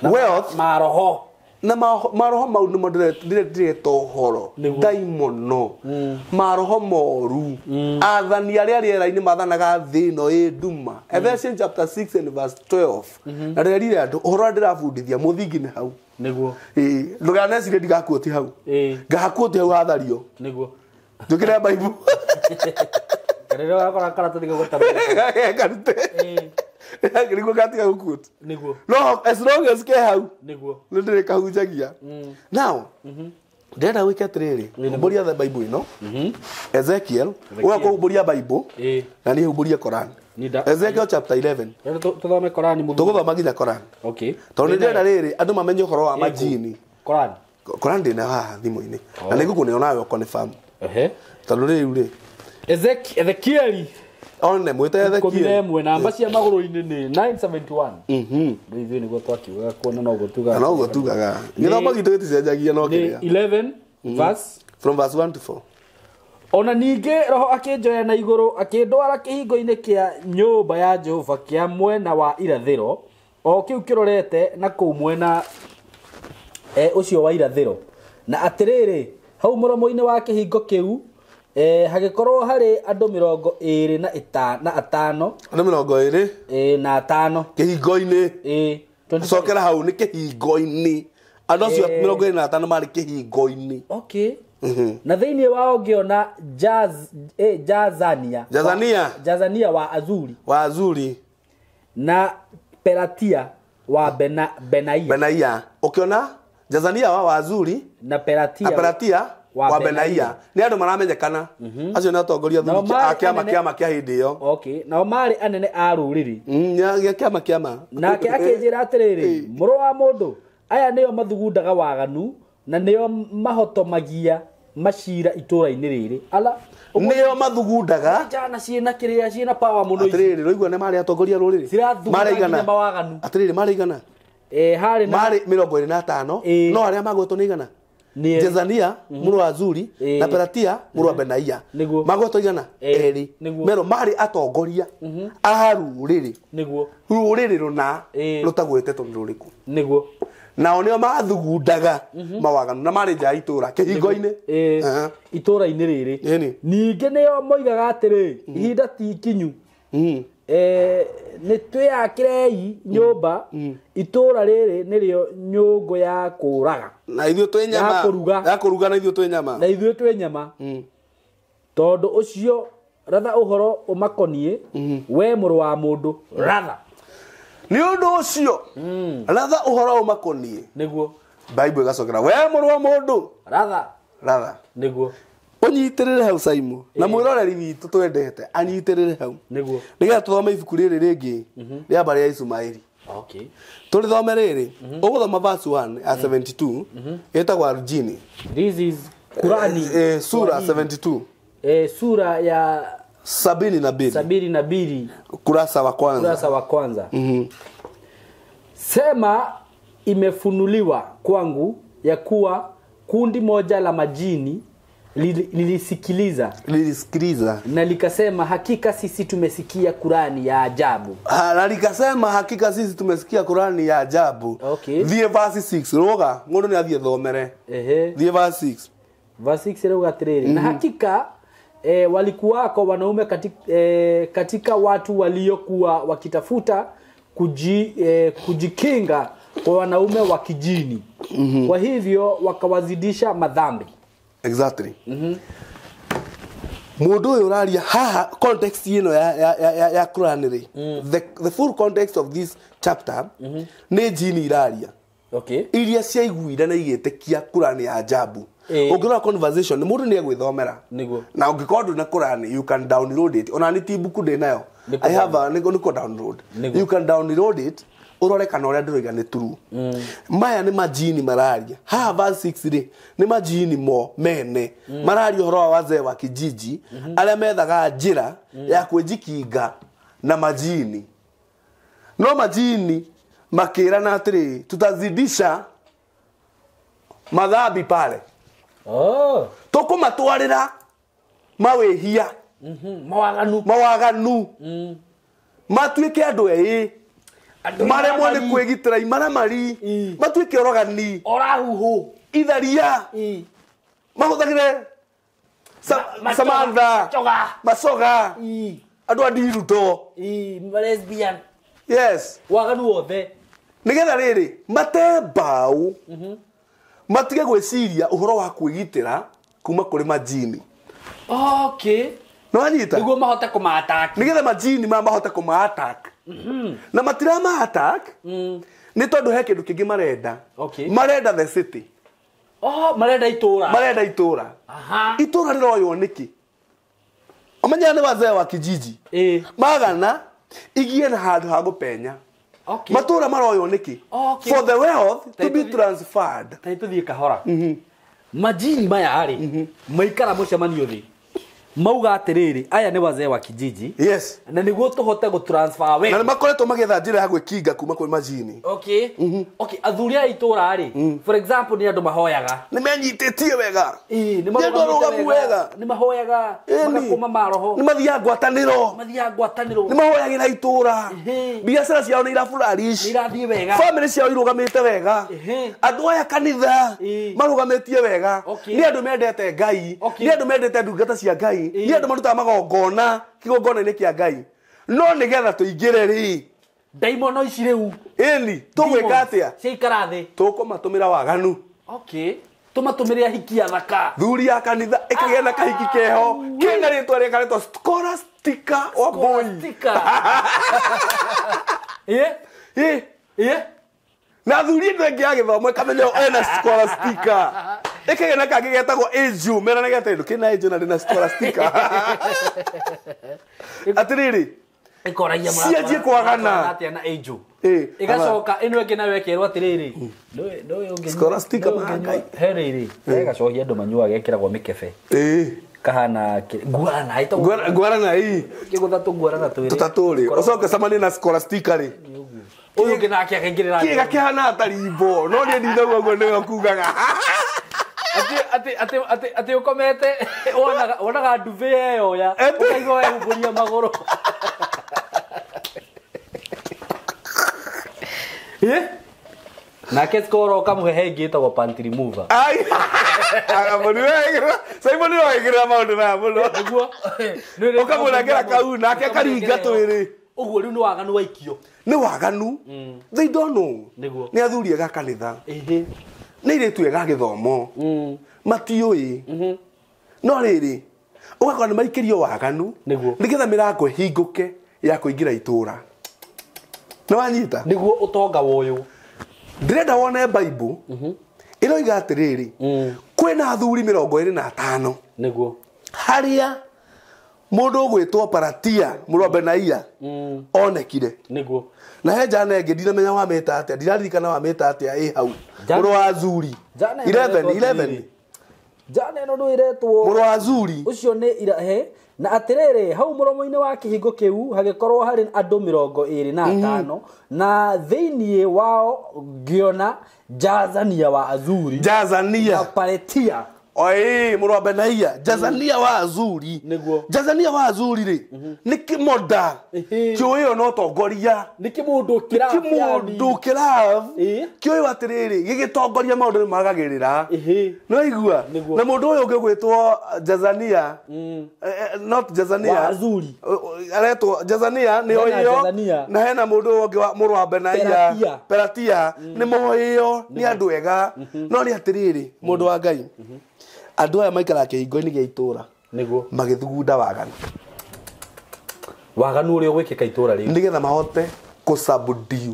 Wealth Maroho. Na maroho mau nĩmo ndĩreta ũhoro ndaimono maroho moru athani arĩa rĩera-inĩ mathanaga thĩ ĩno ĩ nduma. Ephesians chapter 6 and verse 12. Na ndĩrerire andũ ũhoro ũrĩa ndĩrabundithia mũthingi nĩ hau. Nĩguo. Ndũkanecirie ndigakuotie hau. Ngakuotie hau hathario. Nĩguo. Njũkĩre Bible. Rĩrĩa wakora karatathi gagũtarũra. Karute. Nĩguo gatiga gũkuotie. Nĩguo. No as long as ke hau. Nĩguo. Nĩ ndĩrĩkahunjagia. Now, ndĩrenda gwĩka atĩrĩrĩ, humbũria the Bible ĩno. Ezekiel, ũga kũhumbũria Bible. Na niĩ humbũrie Koran. Ezekiel chapter 11. Tũthome Korani mũthuri. Tũgũthoma nginya Koran. Okay. Tondũ nĩ ndĩrenda rĩrĩ andũ mamenye ũhoro wa majini. Koran. Koran ndĩna haha thimũ-inĩ. Na nĩ ngũkũneo nawe ũkonfirm. Ehe. Tondũ rĩu rĩ Ezekiel one mwĩte Ezekiel 11 namba cia magũrũ-inĩ nĩ 971. Rĩu ithuĩ nĩguo twakiugaga kuona no ũguo tugaga. Na ũguo tugaga. Gĩthomo gitũ gĩticenjagia no kĩrĩa. 11 verse from verse 1 to 4. Ona ningĩ roho akĩnjoya na igũrũ akĩndwara kĩhingo-inĩ kĩa nyũmba ya Jehova kĩa mwena wa irathĩro o kĩu kĩrorete na kũu mwena ũcio wa irathĩro. Na atĩrĩrĩ hau mũromo-inĩ wa kĩhingo kĩu hagĩkorwo harĩ andũ 25 na atano. Andũ 25 na atano kĩhingo-inĩ. Cokera hau nĩ kĩhingo-inĩ. Andũ acio 25 marĩ kĩhingo-inĩ. Okay. Na thĩinĩ wao ngĩona Jazania. Jazania wa Azuri. Wa Azuri. Na Pelatia wa Benaia. Benaia. Ũkĩona Jazania wa Azuri na Pelatia. Na Pelatia wa Benaia. Nĩ andũ maramenyekana. Acio nĩ atongoria thuri a kĩama kĩama kĩa hĩndĩ ĩyo. Okay. Nao marĩ anene a rũrĩrĩ. Ya kĩama kĩama. Nake akĩnjĩra atĩrĩrĩ, mũrũ wa mũndũ, aya nĩo mathugundaga waganu na nĩo mahotomagia macira itũra-inĩ rĩrĩ. Ala nĩo mathugundaga njana ciĩna kĩrĩa ciĩna power mũno ici. Atĩrĩrĩ rũigua nĩ marĩ atongoria rũrĩrĩ. Marĩ igana mawaganu. Atĩrĩrĩ marĩ igana. Harĩ na marĩ 25 no arĩa magwetwo nĩ igana. Jezania mũrũ wa Azuri na Pelatia mũrũ wa Benaia magwetwo igana erĩ. Mero marĩ atongoria a rũrĩrĩ. Nĩguo. Rũrĩrĩ rũna rũtagwetetwo nĩ rũrĩkũ. Nĩguo. Nao nĩo mathugundaga mawaganu na marĩ nja ya itũra kĩhingo-inĩ. Itũra-inĩ rĩrĩ. Ningĩ nĩo moigaga atĩrĩ, ihinda ti ikinyu. Nĩ twĩyakĩrei nyũmba itũra rĩrĩ nĩrĩo nyũngũ ya kũraga. Na ithuĩ twĩ nyama. Ya kũruga na ithuĩ twĩ nyama. Na ithuĩ twĩ nyama. Tondũ ũcio ratha ũhoro ũmakoniĩ we mũrũ wa mũndũ ratha. Nĩ ũndũ ũcio ratha ũhoro ũmakoniĩ. Nĩguo. Bible ĩgacokera we mũrũ wa mũndũ ratha. Ratha. Nĩguo. Ũnyitĩrĩre hau Saimu na mwĩroreri witũ twendete anyitĩrĩre hau. Nĩguo. Nĩgetha tũthome ibuku rĩrĩ rĩngĩ rĩa mbarĩ ya Ismaili. Okay. Tũrĩthome rĩrĩ ũgũthoma verse 1 ya 72 ĩtagwo Aljini. This is Qurani sura 72. Sura ya 72. 72 kurasa wa kwanza. Kurasa wa kwanza. Sema imefunuliwa kwangu ya kuwa kundi moja la majini lilisikiliza na likasema hakika sisi tumesikia Qurani ya ajabu. Na likasema hakika sisi tumesikia Qurani ya ajabu. Okay. Thiĩ verse 6 roga ngono ni athiĩ thomere. Thiĩ verse 6. Verse 6 rauga atĩrĩrĩ, na hakika walikuwako wanaume katika watu waliokuwa wakitafuta kujikinga kwa wanaume wa kijini. Kwa hivyo wakawazidisha madhambi. Exactly. Mundu uyu uraria haha context ino ya Qurani ri. The full context of this chapter ni jini iraria. Okay. Iria ciaiguire na igĩtĩkia Qurani ya ajabu. Ũngĩrora conversation mundu ni egwĩthomera. Nĩguo. Na ũngĩkorwo ndũna Qurani you can download it. Ona ni ti ibuku ndĩ nayo. I have a nĩko download. You can download it. Urore kana ũrĩa ndĩroiga nĩ true. Maya nĩ majini mararia. Haha verse 6 rĩ nĩ majini mo mene. Mararia ũhoro wa wazee wa kijiji arĩa methaga njĩra ya kwĩjikinga na majini. No majini makĩrana atĩrĩ tutazidisha madhambi pale. Oh. Tũkũmatwarĩra mawĩhia. Mawaganu. Mawaganu. Matuĩke andũ ĩĩ. Maremwo nĩ kwĩgitĩra imaramari. Matuĩke orogani. Orahuhu. Itharia. Mahũthagĩre Samantha. Macoga. Andũ a ndiruto. Lesbian. Yes. Waganu wothe. Nĩgetha rĩrĩ mate mbaũ. Matige gwĩciria ũhoro wa kwĩgitĩra kuma kũrĩ majini. Okay. No anyita. Nĩguo mahote kũma-attack. Nĩgetha majini maya mahote kũma-attack. Na matira ma-attack. Nĩ tondũ he kĩndũ kĩngĩ marenda. Okay. Marenda the city. Oh, marenda itũra. Marenda itũra. Aha. Itũra rĩroywo nĩkĩ? Ũmenyaga nĩ wazee wa kijiji. Magana igie na handũ ha gũpenya. Okay. Matũra maroywo nĩkĩ? Okay. For the wealth to be transferred. Ta tũthiĩ kahora. Majini maya rĩ, maikara mũcemanio thĩ. Mauga atĩrĩrĩ, aya nĩ wazee wa kijiji. Yes. Na nĩguo tũhote gũ transfer wealth. Na nĩ makoretwo magĩetha njĩra ya gwĩkinga kuma kwĩ majini. Okay. Okay, athuri a itũra rĩ, for example nĩ andũ mahoyaga. Nĩ menyitĩtie wega. Nĩ andũ arũgamu wega. Nĩ mahoyaga, magakũma maroho. Nĩ mathiaga ngwatanĩro. Mathiaga ngwatanĩro. Nĩ mahoyagĩra itũra. Biacara ciao nĩ iraflourish. Nĩ irathiĩ wega. Family ciao irũgamĩte wega. Andũ aya kanitha marũgamĩtie wega. Nĩ andũ mendete Ngai. Nĩ andũ mendete ndungata cia Ngai. Nĩ andũ marutaga magongona kĩgongona-inĩ kĩa Ngai. No nĩgetha tũingĩre rĩ, ndaimono ici rĩu. Ĩni, tũgwĩka atĩa? Ciaikara thĩ. Tũkũmatũmĩra waganu. Okay. Tũmatũmĩre ahiki athaka. Thuri ya kanitha ĩkagĩa na kahiki keho kena rĩtwa rĩkaretwo Scholastica wa Boy. Scholastica. Na thuri ĩno ĩngĩ ya gĩthomo ĩkamenya ena Scholastica. Ĩkagĩa na kangĩ getagwo Angel, merana getagwo kĩna Angel na ndĩna Scholastica. Atĩrĩrĩ, ĩkoragia cianjie kwagana. Atĩa na Angel. Ĩgacoka ĩno ĩngĩ nayo ĩkerwo atĩrĩrĩ, ndũĩ ũngĩ Scholastica ma Ngai. He rĩrĩ, he gacohi andũ manyuaga gekĩragwo mĩkebe. Kahana guarana ĩtagwo Guarana ĩ. Kĩgũtha tũguarana twĩrĩ. Tũtatũ rĩ, ũcoke cemanie na Scholastica rĩ. Ũyũ ũngĩ nake akaingĩrĩra. Kĩga kĩhana ta rimbo, no niĩ ndinauga ũguo nĩwe ũkugaga. Atĩ ũkomete wonaga ndube yeyoya ũkaigua wehumbũria magũrũ. Nake Skoro ũkamũhe he ĩngĩ ĩtagwo panty remover. Ai. Simon nĩwe waigĩrĩra maũndũ maya mũno. Nĩguo. Ũkamũnengera kau nake akaringa twĩrĩ. Ũguo rĩu nĩ waganu waikio. Nĩ waganu. They don't know. Nĩguo. Nĩ athuri ega kanitha. Nĩ airĩtu ega gĩthomo. Matiũĩ. No rĩrĩ, ũgakora nĩ maikĩrio waganu. Nĩguo. Nĩgetha mĩrango ĩhingũke ya kũingĩra itũra. Nĩ wanyita? Nĩguo ũtonga woyũ. Ndĩrenda wone Bible. Ĩroiga atĩrĩrĩ, kwĩna athuri 25. Nĩguo. Harĩa mũndũ ũgwĩtwo Paratia mũrũ wa Benaia onekire. Nĩguo. Na he njana ĩngĩ ndinamenya wamĩta atĩa, ndiraririkana wamĩta atĩa ĩ hau. Mũrũ wa Zuri. 11. Njana ĩno ndũ ĩretwo mũrũ wa Zuri. Ũcio nĩ irahe na atĩrĩrĩ, hau mũromo-inĩ wa kĩhingo kĩu hagĩkorwo harĩ andũ 25 na thĩinĩ wao ngĩona Jazania wa Azuri. Jazania. Na Paletia. Oi, mũrũ wa Benaia, Jazania wa Azuri. Nĩguo. Jazania wa Azuri rĩ, nĩ kĩmonda kĩũĩyo no tongoria. Nĩ kĩmũndũ kĩrabu. Kĩmũndũ kĩrabu. Kĩũĩyo atĩrĩrĩ, gĩgĩtongoria maũndũ nĩ magagĩrĩra. Nĩ waigua? Na mũndũ ũyũ ũngĩ ũgwĩtwo Jazania, not Jazania. Wa Azuri. Aretwo Jazania nĩ oĩyo. Na hena mũndũ ũngĩ mũrũ wa Benaia, Pelatia, nĩ moĩyo nĩ andũ ega. No nĩ atĩrĩrĩ, mũndũ wa Ngai. Andũ aya maikaraga kĩhingo-inĩ gĩa itũra. Nĩguo. Magĩthugunda waganu. Waganu ũrĩa ũgwĩkĩka itũra rĩu. Nĩgetha mahote kũ-subdue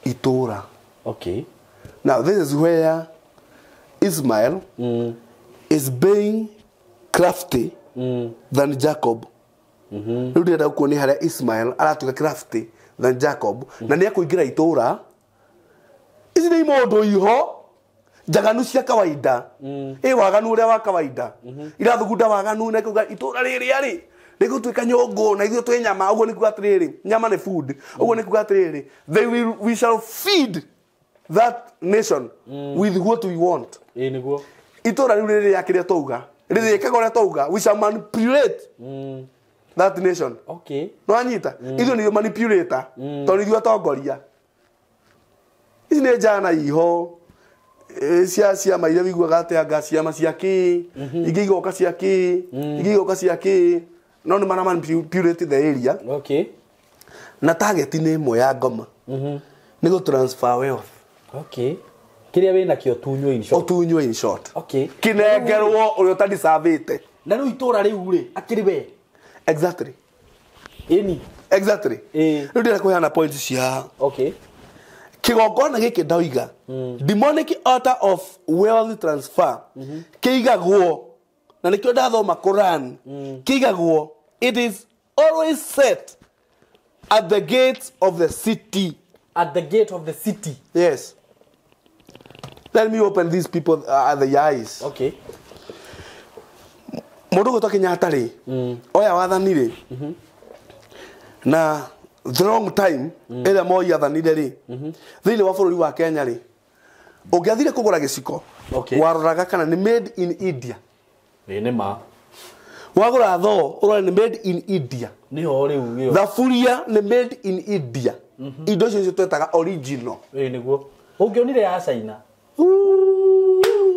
itũra. Okay. Now this is where Ismael is being crafty than Jacob. Rĩu ndĩrenda kuonia harĩa Ismael aratuĩka crafty than Jacob. Na nĩ ekũingĩra itũra. Ici nĩ imondo iho. Njaganu cia kawaida. Ĩ waganu ũrĩa wa kawaida. Irathugunda waganu na ikuga itũra rĩrĩa rĩ rĩgũtuĩka nyũngũ na ithuĩ twĩ nyama. Ũguo nĩ kuga atĩrĩrĩ, nyama nĩ food. Ũguo nĩ kuga atĩrĩrĩ, they will, we shall feed that nation with what we want. Ĩ nĩguo. Itũra rĩu rĩrĩa kĩrĩa twauga, rĩrĩkaga ũrĩa twauga, we shall manipulate. that nation. Okay. No anyita ithuĩ nĩ ithuĩ manipulator tondũ ithuĩ atongoria ici nĩ njana iho cia ciama iria wiguaga atĩ anga ciama cia kĩ ingĩ igoka cia kĩ ingĩ igoka cia kĩ no nĩ mara manipulate the area. Okay. Na target nĩ ĩmwe ya ngoma nĩ gũ transfer wealth. Okay. Kĩrĩa wĩna kĩo tunywo in short. Ũtunywo in short. Okay. Kĩnengerwo ũrĩa ũtadisavĩte. Na rĩu itũra rĩu rĩ akĩrĩ we. Exactly. Ĩni. Exactly. Ĩĩ. Rĩu ndĩrenda kũheana points cia Okay. kĩgongona gĩkĩ ndauiga demonic altar of wealth transfer kĩigagwo na nĩkĩo ndathoma Quran kĩigagwo it is always set at the gates of the city. At the gate of the city. Yes. Let me open these people the eyes. Okay. Mũndũ ũgwĩtwo Kenyatta rĩ oya wathani rĩ na the long time ĩrĩa Moi athanire rĩ thĩinĩ wa bũrũri wa Kenya rĩ ũngĩathire kũgũra gĩciko Okay. waroraga kana nĩ made in India. Ĩĩ nĩ ma. Wagũra thoo ũrore nĩ made in India. Nĩho rĩu ĩyo. Thaburia nĩ made in India. Indo icio nĩcio twetaga original. Ĩĩ nĩguo. Ũngĩonire ya China.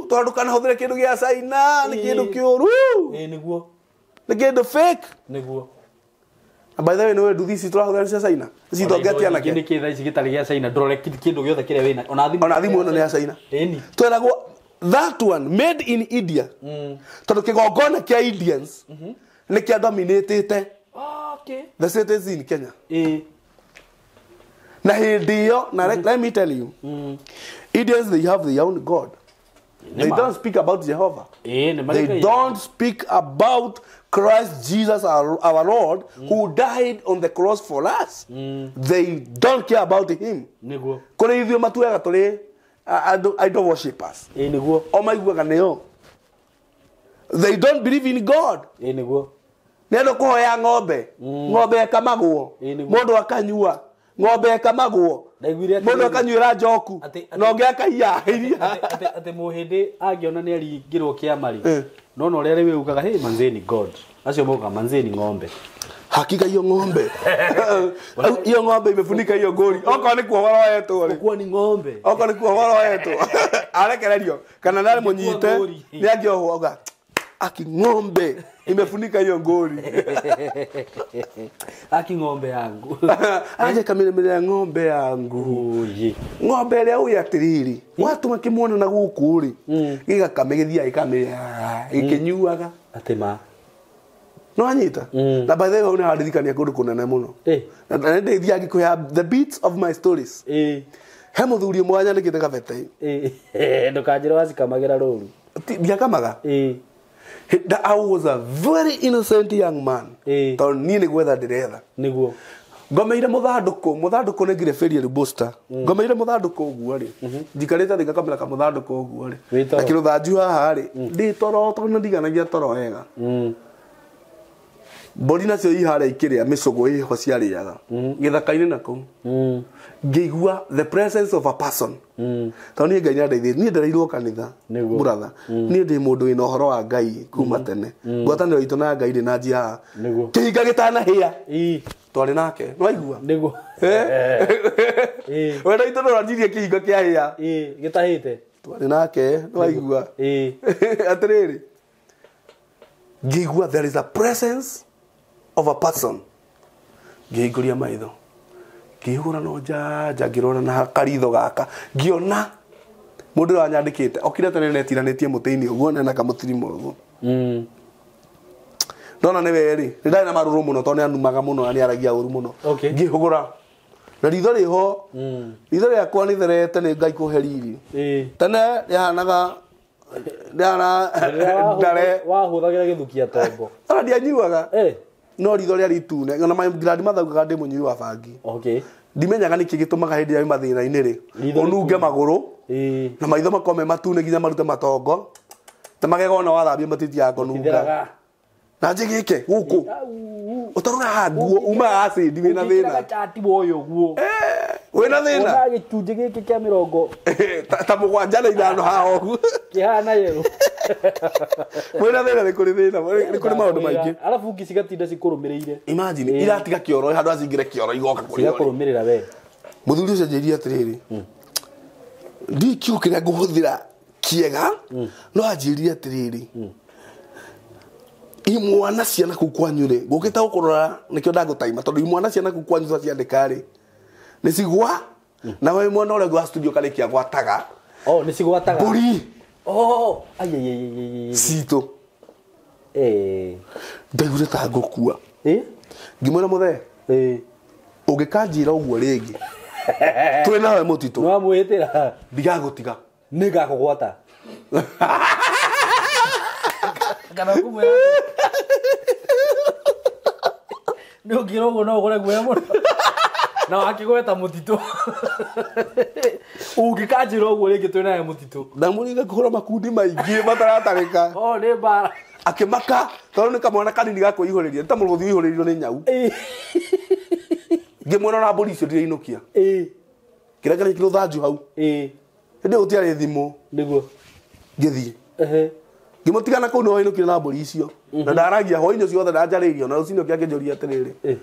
Tondũ ndũkanahũthĩre kĩndũ gĩa China nĩ kĩndũ kĩũru. Ĩĩ nĩguo. Nĩ kĩndũ fake. Nĩguo. Na by the way nĩ nduthi ici tũrahũthĩra cia China cithongetie anake. Nĩ kĩ thaa ici gĩtarĩ gĩa China ndũrore kĩndũ gĩothe kĩrĩa wĩna ona thimũ. Ona thimũ ĩno nĩ ya China. Ĩni. Tweragwo that one made in India. Tondũ kĩgongona kĩa Indians nĩ kĩa dominatĩte Okay. the cities in Kenya. Ĩĩ. Na hĩndĩ ĩyo na let me tell you Indians they have their own god. They don't speak about Jehovah. Ĩĩ nĩ They marĩ don't speak about Christ Jesus our Lord who died on the cross for us. They don't care about him. Nĩguo. Kũrĩ ithuĩ matuaga tũrĩ idol worshippers. Ĩĩ nĩguo. O maiguaga nĩo. They don't believe in God. Ĩĩ nĩguo. Nĩ andũ kũhoya ng'ombe. Ng'ombe ĩkamagwo. Ĩĩ nĩguo. Mũndũ akanyua. Ng'ombe ĩkamagwo. Ndaiguire atĩ Mũndũ akanyuĩra njoku. Na ũngĩ akaiya iria. Atĩ mũhĩndĩ angĩona nĩ aringĩrwo kĩama rĩ. No na ũrĩa rĩu ugaga hey manzeni god. Acio moka manzeni ng'ombe. Hakika hiyo ng'ombe. Hiyo ng'ombe imefunika hiyo ngori. Okorwo nĩ kuohora ohetwo rĩ. Kuo ni ng'ombe. Okorwo nĩ kuohora ohetwo. Arekererio kana ndarĩ mũnyite nĩ angĩohwo auga aki ng'ombe imefunika hiyo ngori. Aki ng'ombe yangu. Aje kamĩrĩmĩrĩra ng'ombe yangu. Oye. Ng'ombe ĩrĩa ũĩ atĩrĩrĩ watũma kĩmuona na gũkũ rĩ gĩgakame gĩthiaga gĩkamĩrĩa gĩkĩnyuaga. Atĩ ma. No anyita. Na by the way hau nĩ handirikania kũndũ kũnene mũno. Na nĩ ndĩthiaga ngĩkũhe the beats of my stories. He mũthuri ũmwe wanyandĩkĩte kabete. Ndũkanjĩre wacikamagĩra rũru. Ndiakamaga. I was a very innocent young man. Tondũ niĩ nĩ gwetha ndĩretha. Nĩguo. Ngomeire mũthandũkũ, mũthandũkũ nĩ ngirĩbĩria robusta. Ngomeire mũthandũkũ ũguo rĩ. Njikarĩte thĩ ngakomera kamũthandũkũ ũguo rĩ. Na kĩrũthanju haha rĩ. Ndĩ toro tondũ nĩ ndiganagia toro wega. Mbũri nacio i harĩa ikĩrĩa mĩcũgũ ĩho ciarĩaga. Gĩthaka-inĩ na kũu. Ngĩigua the presence of a person. Tondũ niĩ Ngai nĩandeithĩtie. Niĩ ndereirwo kanitha. Brother. Niĩ ndĩ mũndũ wĩna ũhoro wa Ngai kuma tene. Ngwatanĩro itũ na Ngai ndĩ na njia haha. Kĩhinga gĩtanahĩa. Twarĩ nake. Nĩwaigua? Nĩguo. Wendo itũ ndũranjirie kĩhinga kĩahĩa. Gĩtahĩte. Twarĩ nake. Nĩwaigua? Atĩrĩrĩ. Ngĩigua there is a presence of a person. Ngĩhingũria maitho. Ngĩhũra no njanja ngĩrora na karitho gaka. Ngĩona mũndũ ũrĩa wanyandĩkĩte okire tene netiranĩtie mũtĩ-inĩ ũguo na kamũtirimo ũguo. Ndona nĩ we rĩ, nĩ ndarĩ na marũrũ mũno tondũ nĩ anumaga mũno na nĩ aragia ũru mũno. Ngĩhũgũra. Na ritho rĩho. Ritho rĩakwa nĩ therete nĩ Ngai kũhe riri. Tene rĩahanaga rĩahana ndare. Wahũthagĩra gĩthukia tombo. Ona ndianyuaga. No ritho rĩarĩ itune. Ona my grandmother augaga ndĩ mũnyui wa bangi. Okay. Ndimenyaga nĩkĩ gĩtũmaga hĩndĩ ĩrĩa wĩ mathĩna-inĩ rĩ ũnunge magũrũ na maitho makorwo me matune nginya marute matongo ta magego ona wathambia matithiaga kũnunga. Na njĩgĩke gũkũ ũtarora nguo umaga acid wĩna thĩna. Gachati woyo ũguo. Wĩna thĩna. Ona gĩcunjĩ gĩkĩ kĩa mĩrongo ta 75 haha ũguo. Kĩhana yerũ. Mwĩna thĩna nĩ kũrĩ thĩna, nĩ kũrĩ maũndũ maingĩ. Arabu ngi cigatinda cikũrũmĩrĩire. Imagine iratiga kĩoro handũ acingĩre kĩoro igoka kũrĩ. Cigakũrũmĩrĩra we. Mũthuri ũcio anjĩrire atĩrĩrĩ, ndiũĩ kiugo kĩrĩa ngũhũthĩra kĩega, no anjĩrire atĩrĩrĩ, imwana ciana kũu kwanyu rĩ, ngũkĩte gũkũrora nĩkĩo ndagũtaima, tondũ imwana ciana kũu kwanyu twaciandĩka rĩ nĩ cigwa, na we mwana ũrĩa ũngĩ wa studio karĩkia gwataga. Oh, nĩ cigwataga mbũri. Oh, ai ai ai ai. Citũ. Eh. Ndaiguire ta ngũkua. Eh? Ngĩmwĩra mũthee. Eh. Ũngĩkanjĩra ũguo rĩngĩ twĩ nawe mũtitũ. Nĩ wamwĩtĩra. Ndigagũtiga. Nĩngakũgwata. Kana ũkũmwĩra. Nĩ ũngĩra ũguo no ũgũre guoya mũno. Na wakĩgweta mũtitũ. Ũngĩkanjĩra ũguo rĩngĩ twĩ nawe mũtitũ. Ndamũrire kũhũra makundi maingĩ mataratarĩka. Oh, nĩ mbara. Akĩmaka tondũ nĩ kamwana kanini ga kwĩihũrĩria, nĩ ta mũrũthi ũihũrĩirio nĩ nyau. Ngĩmwĩra ona mbũri icio ndirainũkia. Kĩrĩa kĩrĩ rũthanju hau. Hĩndĩ ĩyo gũtiarĩ thimũ. Nĩguo. Ngĩthiĩ. Ngĩmũtigana kũu nĩ wainũkire na mbũri icio. Na ndaragia hwainĩ ũcio wothe ndanjarĩirio, na rũcinĩ ũkĩ akĩnjũria atĩrĩrĩ.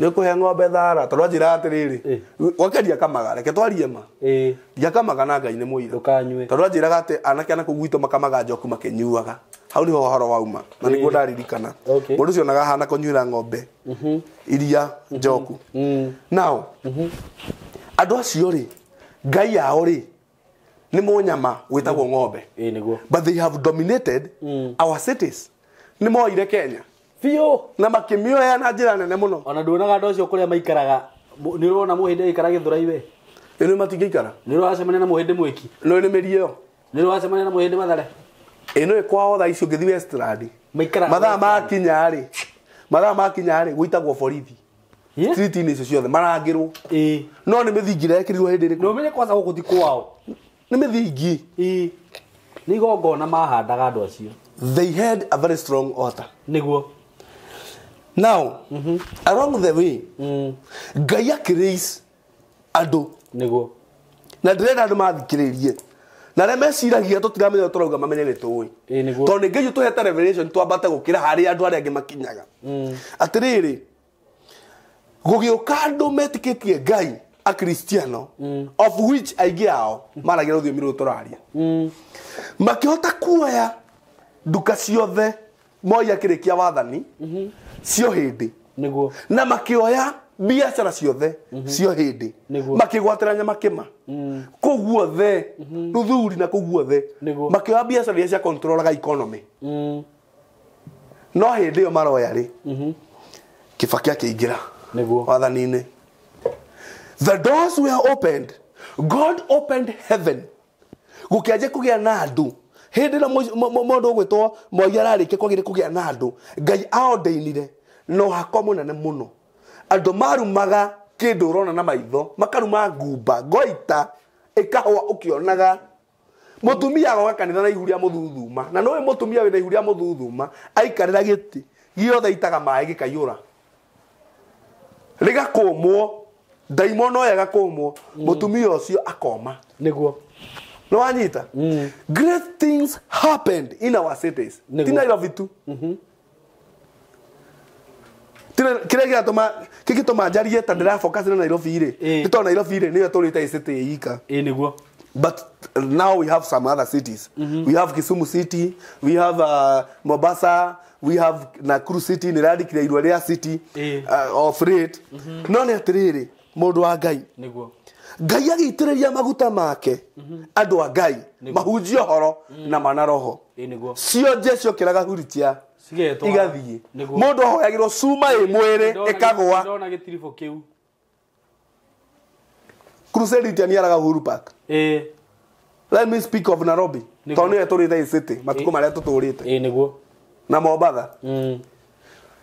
Nĩ ũkũhe ng'ombe thara, tondũ anjĩraga atĩrĩrĩ, wakeria kamaga, reke twarie ma. Ndiakamaga na Ngai nĩ mũira. Ndũkanyue. Tondũ anjĩraga atĩ anake ana kũu gwitũ makamaga njoku makĩnyuaga. Hau nĩho ũhoro wauma, na nĩguo ndaririkana. Mũndũ ũcio onaga ahana kũnyuĩra ng'ombe iria njoku. Now, andũ acio rĩ, Ngai yao rĩ, nĩ mũnyama wĩtagwo ng'ombe. Nĩguo. But they have dominated our cities. Nĩ moire Kenya. Biũ. Na makĩmĩoya na njĩra nene mũno. Ona nduonaga andũ acio kũrĩa maikaraga. Nĩ ũrona mũhĩndĩ aikara Gĩthũrai we? Ĩno matingĩikara. Nĩ ũracemania na mũhĩndĩ mwĩki? No nĩ mĩri ĩyo. Nĩ ũracemania na mũhĩndĩ Mathare? Ĩno ĩ kwao thaa icio ũngĩthiĩ Westland. Maikaraga Mathaa makinya rĩ. Mathaa makinya rĩ, gũitagwo borithi. Street-inĩ icio ciothe marangĩrwo. No nĩ mĩthingi ĩrekĩrirwo hĩndĩ ĩrĩkũ? No ũmenye kwanza gũkũ ti kwao. Nĩ mĩthingi. Nĩ igongona mahandaga andũ acio. They had a very strong altar. Nĩguo. Now, along the way, Ngai akĩraise andũ. Nĩguo. Na ndĩrenda andũ mathikĩrĩrie. Na arĩa meciragia tũtiramenya tũrauga mamenye nĩ tũĩ. Nĩguo. Tondũ nĩ Ngai ũtũhete revelation twambate gũkĩra harĩa andũ arĩa angĩ makinyaga. Atĩrĩrĩ, gũgĩũka andũ metĩkĩtie Ngai Akristiano, of which aingĩ ao maragia rũthiomi rũrũ tũraria. Makĩhota kuoya nduka ciothe Moi akĩrĩkia wathani cio hĩndĩ. Nĩguo. Na makĩoya biacara ciothe cio hĩndĩ. Nĩguo. Makĩgwatĩra nyamakĩma. Kũu guothe rũthuri na kũu guothe. Nĩguo. Makĩoya biacara iria cia controlaga economy. No hĩndĩ ĩyo maroya rĩ, Kibaki akĩingĩra Nĩguo. wathani-inĩ. The doors were opened. God opened heaven. Gũkĩanjia kũgĩa na andũ. Hĩndĩ ĩrĩa mũndũ ũgwĩtwo Moi ararĩkia kwagĩrĩire kũgĩa na andũ, Ngai aordainire na ũhako mũnene mũno. Andũ marumaga kĩndũ ũrona na maitho, makaruma ngumba, ngoita, ĩkahũa ũkĩonaga. Mũtumia agoka kanitha na ihu rĩa mũthuthuma. Na nĩũĩ mũtumia wĩna ihu rĩa mũthuthuma, aikarĩra gĩtĩ, gĩothe itaga maĩ gĩkaiyũra. Rĩgakũmwo, ndaimono ĩyo ĩgakũmwo, mũtumia ũcio akoma. Nĩguo. No wanyita? Great things happened in our cities. Nĩguo. Ti Nairobi tu. Kĩrĩa kĩratũma, kĩgĩtũma njarie ta ndĩrafocus na Nairobi rĩ. Nĩ tondũ Nairobi rĩ, nĩyo tũrĩte city ika. Nĩguo. But now we have some other cities. We have Kisumu City, we have Mombasa, we have Nakuru City, nĩ randĩkire irua rĩa city of late. No nĩ atĩrĩrĩ, mũndũ wa Ngai. Nĩguo. Ngai agĩitĩrĩria maguta make andũ a Ngai mahunjie ũhoro na mana roho. Nĩguo. Cionje ciokĩraga huritia Cigetwara. igathiĩ. Nĩguo. Mũndũ ahoyagĩrwo cuma ĩ mwĩrĩ ĩkagũa. Ndona gĩtiribũ kĩu. Crusade itianiaraga Uhuru Park. Let me speak of Nairobi. Tondũ nĩyo tũrĩte city matukũ marĩa tũtũrĩte. Nĩguo. Na Mombatha.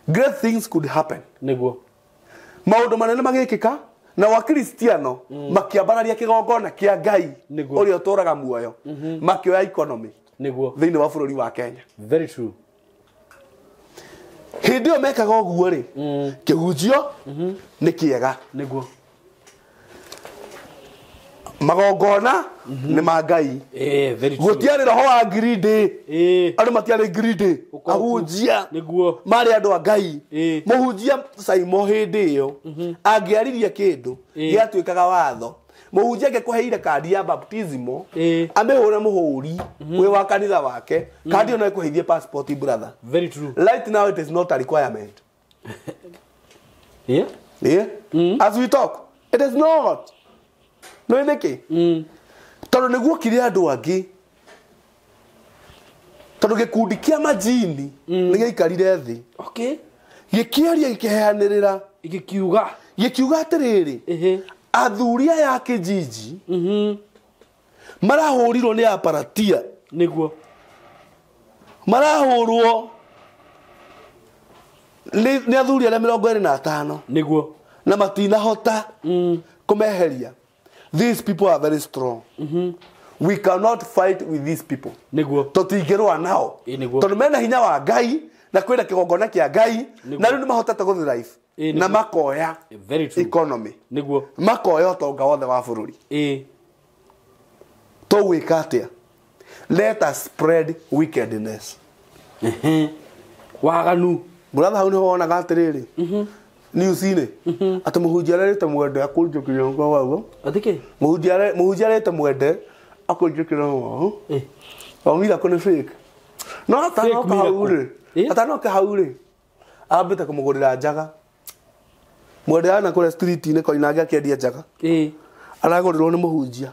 Great things could happen. Nĩguo. Maũndũ manene magĩkĩka na Wakristiano makĩambararia kĩgongona kĩa Ngai ũrĩa ũtũũraga muoyo, makĩoya economy Nĩguo. thĩinĩ wa bũrũri wa Kenya. Very true. Hĩndĩ ĩyo mekaga ũguo rĩ, kĩhunjio nĩ kĩega. Nĩguo. Magongona nĩ ma Ngai. Very true. Gũtiarĩ roho wa greedy. Andũ matiarĩ greedy. Ũkoku. Ahunjia Nĩguo. marĩ andũ a Ngai. Mũhunjia Saimo hĩndĩ ĩyo angĩaririe kĩndũ gĩatuĩkaga watho. Mũhunjia angĩkũheire kandi ya baptismo amĩhũre mũhũri wĩ wa kanitha wake, kandi ĩyo no ĩkũheithie passport, brother. Very true. Right now it is not a requirement. Yeah. Yeah? As we talk, it is not. No nĩkĩ? Tondũ nĩguo kire andũ angĩ, tondũ gĩkundi kĩa majini nĩ gĩaikarire thĩ. Okay. Gĩkĩaria, gĩkĩheanĩrĩra. Gĩkiuga. Gĩkiuga atĩrĩrĩ, athuri aya a kĩjiji marahũrirwo nĩ aparatia. Nĩguo. Marahũrwo nĩ athuri arĩa 25. Nĩguo. Na matinahota kũmeheria. These people are very strong. We cannot fight with these people. Nĩguo. Tũtingĩrũa nao. Ĩ, nĩguo. Tondũ mena hinya wa Ngai na kwĩna kĩgongona kĩa Ngai. Nĩguo. Na rĩu nĩ mahotete gũthrive Ĩ, nĩguo. na makoya Very true. economy, Nĩguo. makoya ũtonga wothe wa bũrũri. Tũgwĩka atĩa? Let us spread wickedness. Waganu. Brother, hau nĩho wonaga atĩrĩrĩ, news-inĩ atĩ mũhunjia arerĩte mwende akũnjũkĩre waguo. Athikĩ. Mũhunjia arerĩte mwende akũnjũkĩre waguo. O miracle nĩ fake. No atanoka hau rĩ, atanoka hau rĩ, ambĩte kũmũgũrĩra njaga. Mwende ana kũrĩa street-inĩ Koinange akĩendia njaga. Aragũrĩrwo nĩ mũhunjia.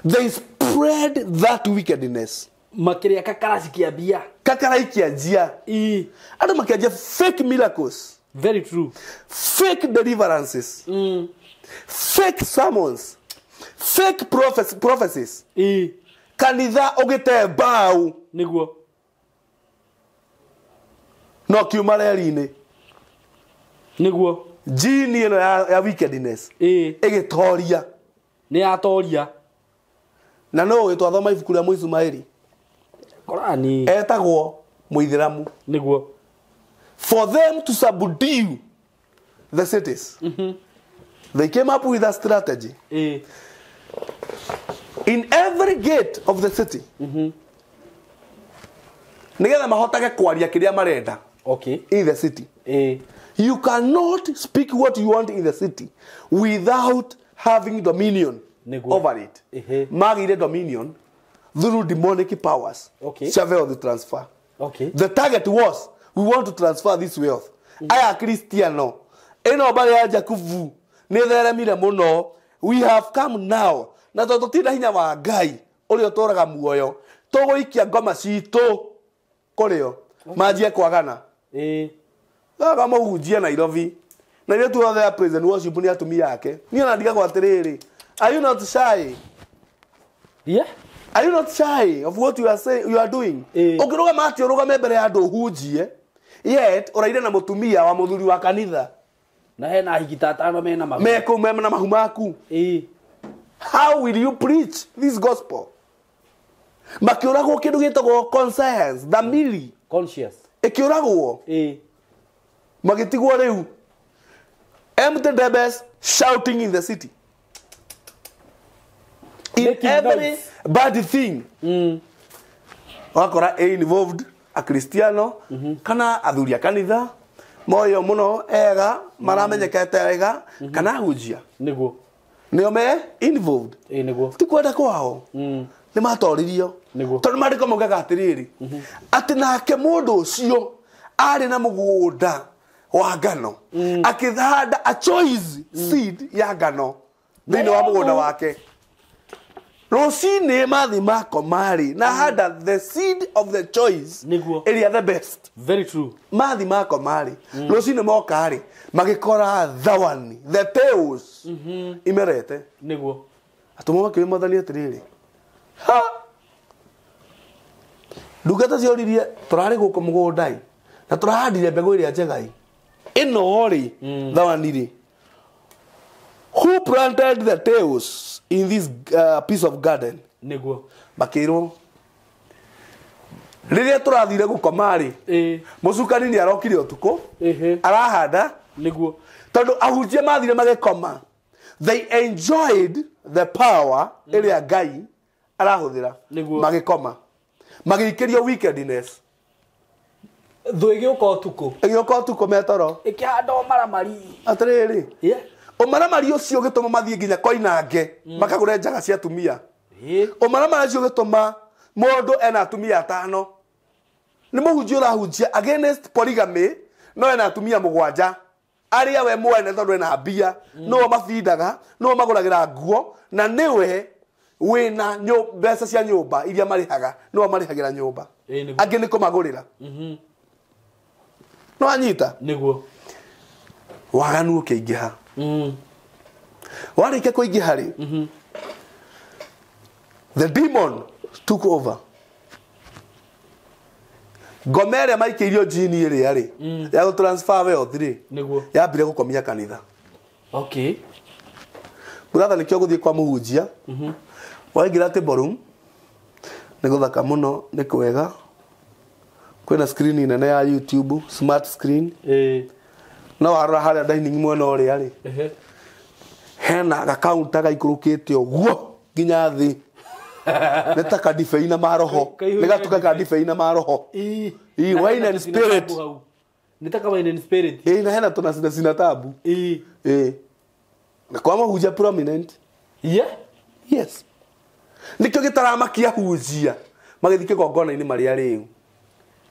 They spread that wickedness. Makĩrĩa kakaraci kĩambia. Kakarai kĩanjia. Andũ makĩanjia fake miracles. Very true. Fake deliverances. Fake sermons. Fake prophecies. Kanitha ũgĩte mbaũ. Nĩguo. No kiuma reri-inĩ. Nĩguo. Jini ĩno ya wickedness. Ĩgĩtoria. Nĩ yatoria. Na no ũgĩtwathoma ibuku rĩa Mũicumaeli. Korani. Etagwo Mũithĩramu. Nĩguo. For them to subdue the cities. They came up with a strategy. In every gate of the city. Nĩgetha mahotage kwaria kĩrĩa marenda. Okay. In the city. You cannot speak what you want in the city without having dominion over it. Magire dominion through demonic powers. Okay. Wealth transfer. Okay. The target was, we want to transfer this wealth. Aya Cristiano, ĩno mbarĩ ya Jakubu nĩ theremire mũno. We have come now. Na tondũ tũtirĩ hinya wa Ngai ũrĩa ũtũraga muoyo, tũgũikia ngoma citũ kũrĩo manjie kwagana. Gaga mũhunjia Nairobi na ithuĩ tuothe a praise and worship nĩ atumia ake. Niĩ ona ndigagwo atĩrĩrĩ, are you not shy? Yeah. Are you not shy of what you are saying, you are doing? Ũngĩrũgama atĩ ũrũgame mbere ya andũ ũhunjie, yet ũraire na mũtumia wa mũthuri wa kanitha. Na hena ahiki ta atano mena mahu. Me kũu mena mahu maku. How will you preach this gospel? Makĩũragwo kĩndũ gĩtagwo conscience, dhamiri. Conscious. Ĩkĩũragwo. Magĩtigwo rĩu. Empty debes shouting in the city. In Making every noise. bad thing. Wakora involved a Cristiano kana athuri a kanitha moyo muno ega maramenyekete wega kana ahunjia. Nĩguo. Nĩo me involved. Nĩguo. Ti kwenda kwao. Nĩ matoririo. Nĩguo. Tondũ maandĩko maugaga atĩrĩrĩ, atĩ nake mũndũ ũcio arĩ na mũgũnda wa ngano, akĩhanda a choice seed ya ngano thĩinĩ wa mũgũnda wake. Rũcinĩ mathi makoma-rĩ, na handa the seed of the choice Nĩguo. ĩrĩa the best. Very true. Mathi makoma-rĩ, rũcinĩ moka-rĩ, magĩkora thawani, the tails imerete. Nĩguo. Atũmwo makĩũria Mwathani atĩrĩrĩ, ha, ndungata cioririe, tũrarĩ gũkũ mũgũnda-ĩ na tũrahandire mbegũ ĩrĩa njega-ĩ, ĩno rĩ thawani rĩ, who planted the tails in this piece of garden? Nĩguo. Makĩrwo rĩrĩa tũrathire gũkoma rĩ, mũcukani nĩ arokire ũtukũ arahanda. Nĩguo. Tondũ ahunjia mathire magĩkoma, They enjoyed the power ĩrĩa Ngai arahũthĩra. Magĩkoma. Magĩikĩrio wickedness. Thũ ĩgĩũka ũtukũ. Ĩgĩũka ũtukũ metoro. Ĩkĩhanda ũmaramari. Atĩrĩrĩ. Yeah. Ũmaramari ũcio ũgĩtũma mathiĩ nginya Koinange makagũre njaga cia atumia. Ũmaramari ũcio ũgĩtũma mũndũ ena atumia atano. Nĩ mũhunjia ũrahunjia against polygamy no ena atumia mũgwanja. Arĩa we mwene tondũ ena mbia no mabindaga no magũragĩra nguo na nĩwe wĩna mbeca cia nyũmba iria marĩhaga no marĩhagĩra nyũmba. Angĩ nĩ kũmagũrĩra. No anyita nĩguo waganu ũkĩingĩha. Warĩkia kũingĩha rĩ, the demon took over. Ngoma ĩrĩa maikĩirio jini ĩrĩa rĩ ya gũ transfer wealth rĩ nĩguo yambire gũkomia kanitha. Okay. Brother nĩkĩo gũthiĩ kwa mũhunjia. Waingĩra table room nĩ gũthaka mũno, nĩ kwega, kwĩna screen nene ya YouTube, smart screen. No warora harĩa dining mwena ũrĩa rĩ hena gakaunta gaikũrũkĩte ũguo nginya thĩ. Nĩ ta kadibei na maroho. Nĩ gatuka kadibei na maroho. Wine and spirit. Nĩ ta wine and spirit. Na hena tũna sina tabu. Na kwa mahunjia prominent. Yeah. Yes. Nĩkĩo gĩtaramakia hunjia magĩthiĩ kĩgongona-inĩ marĩa rĩu.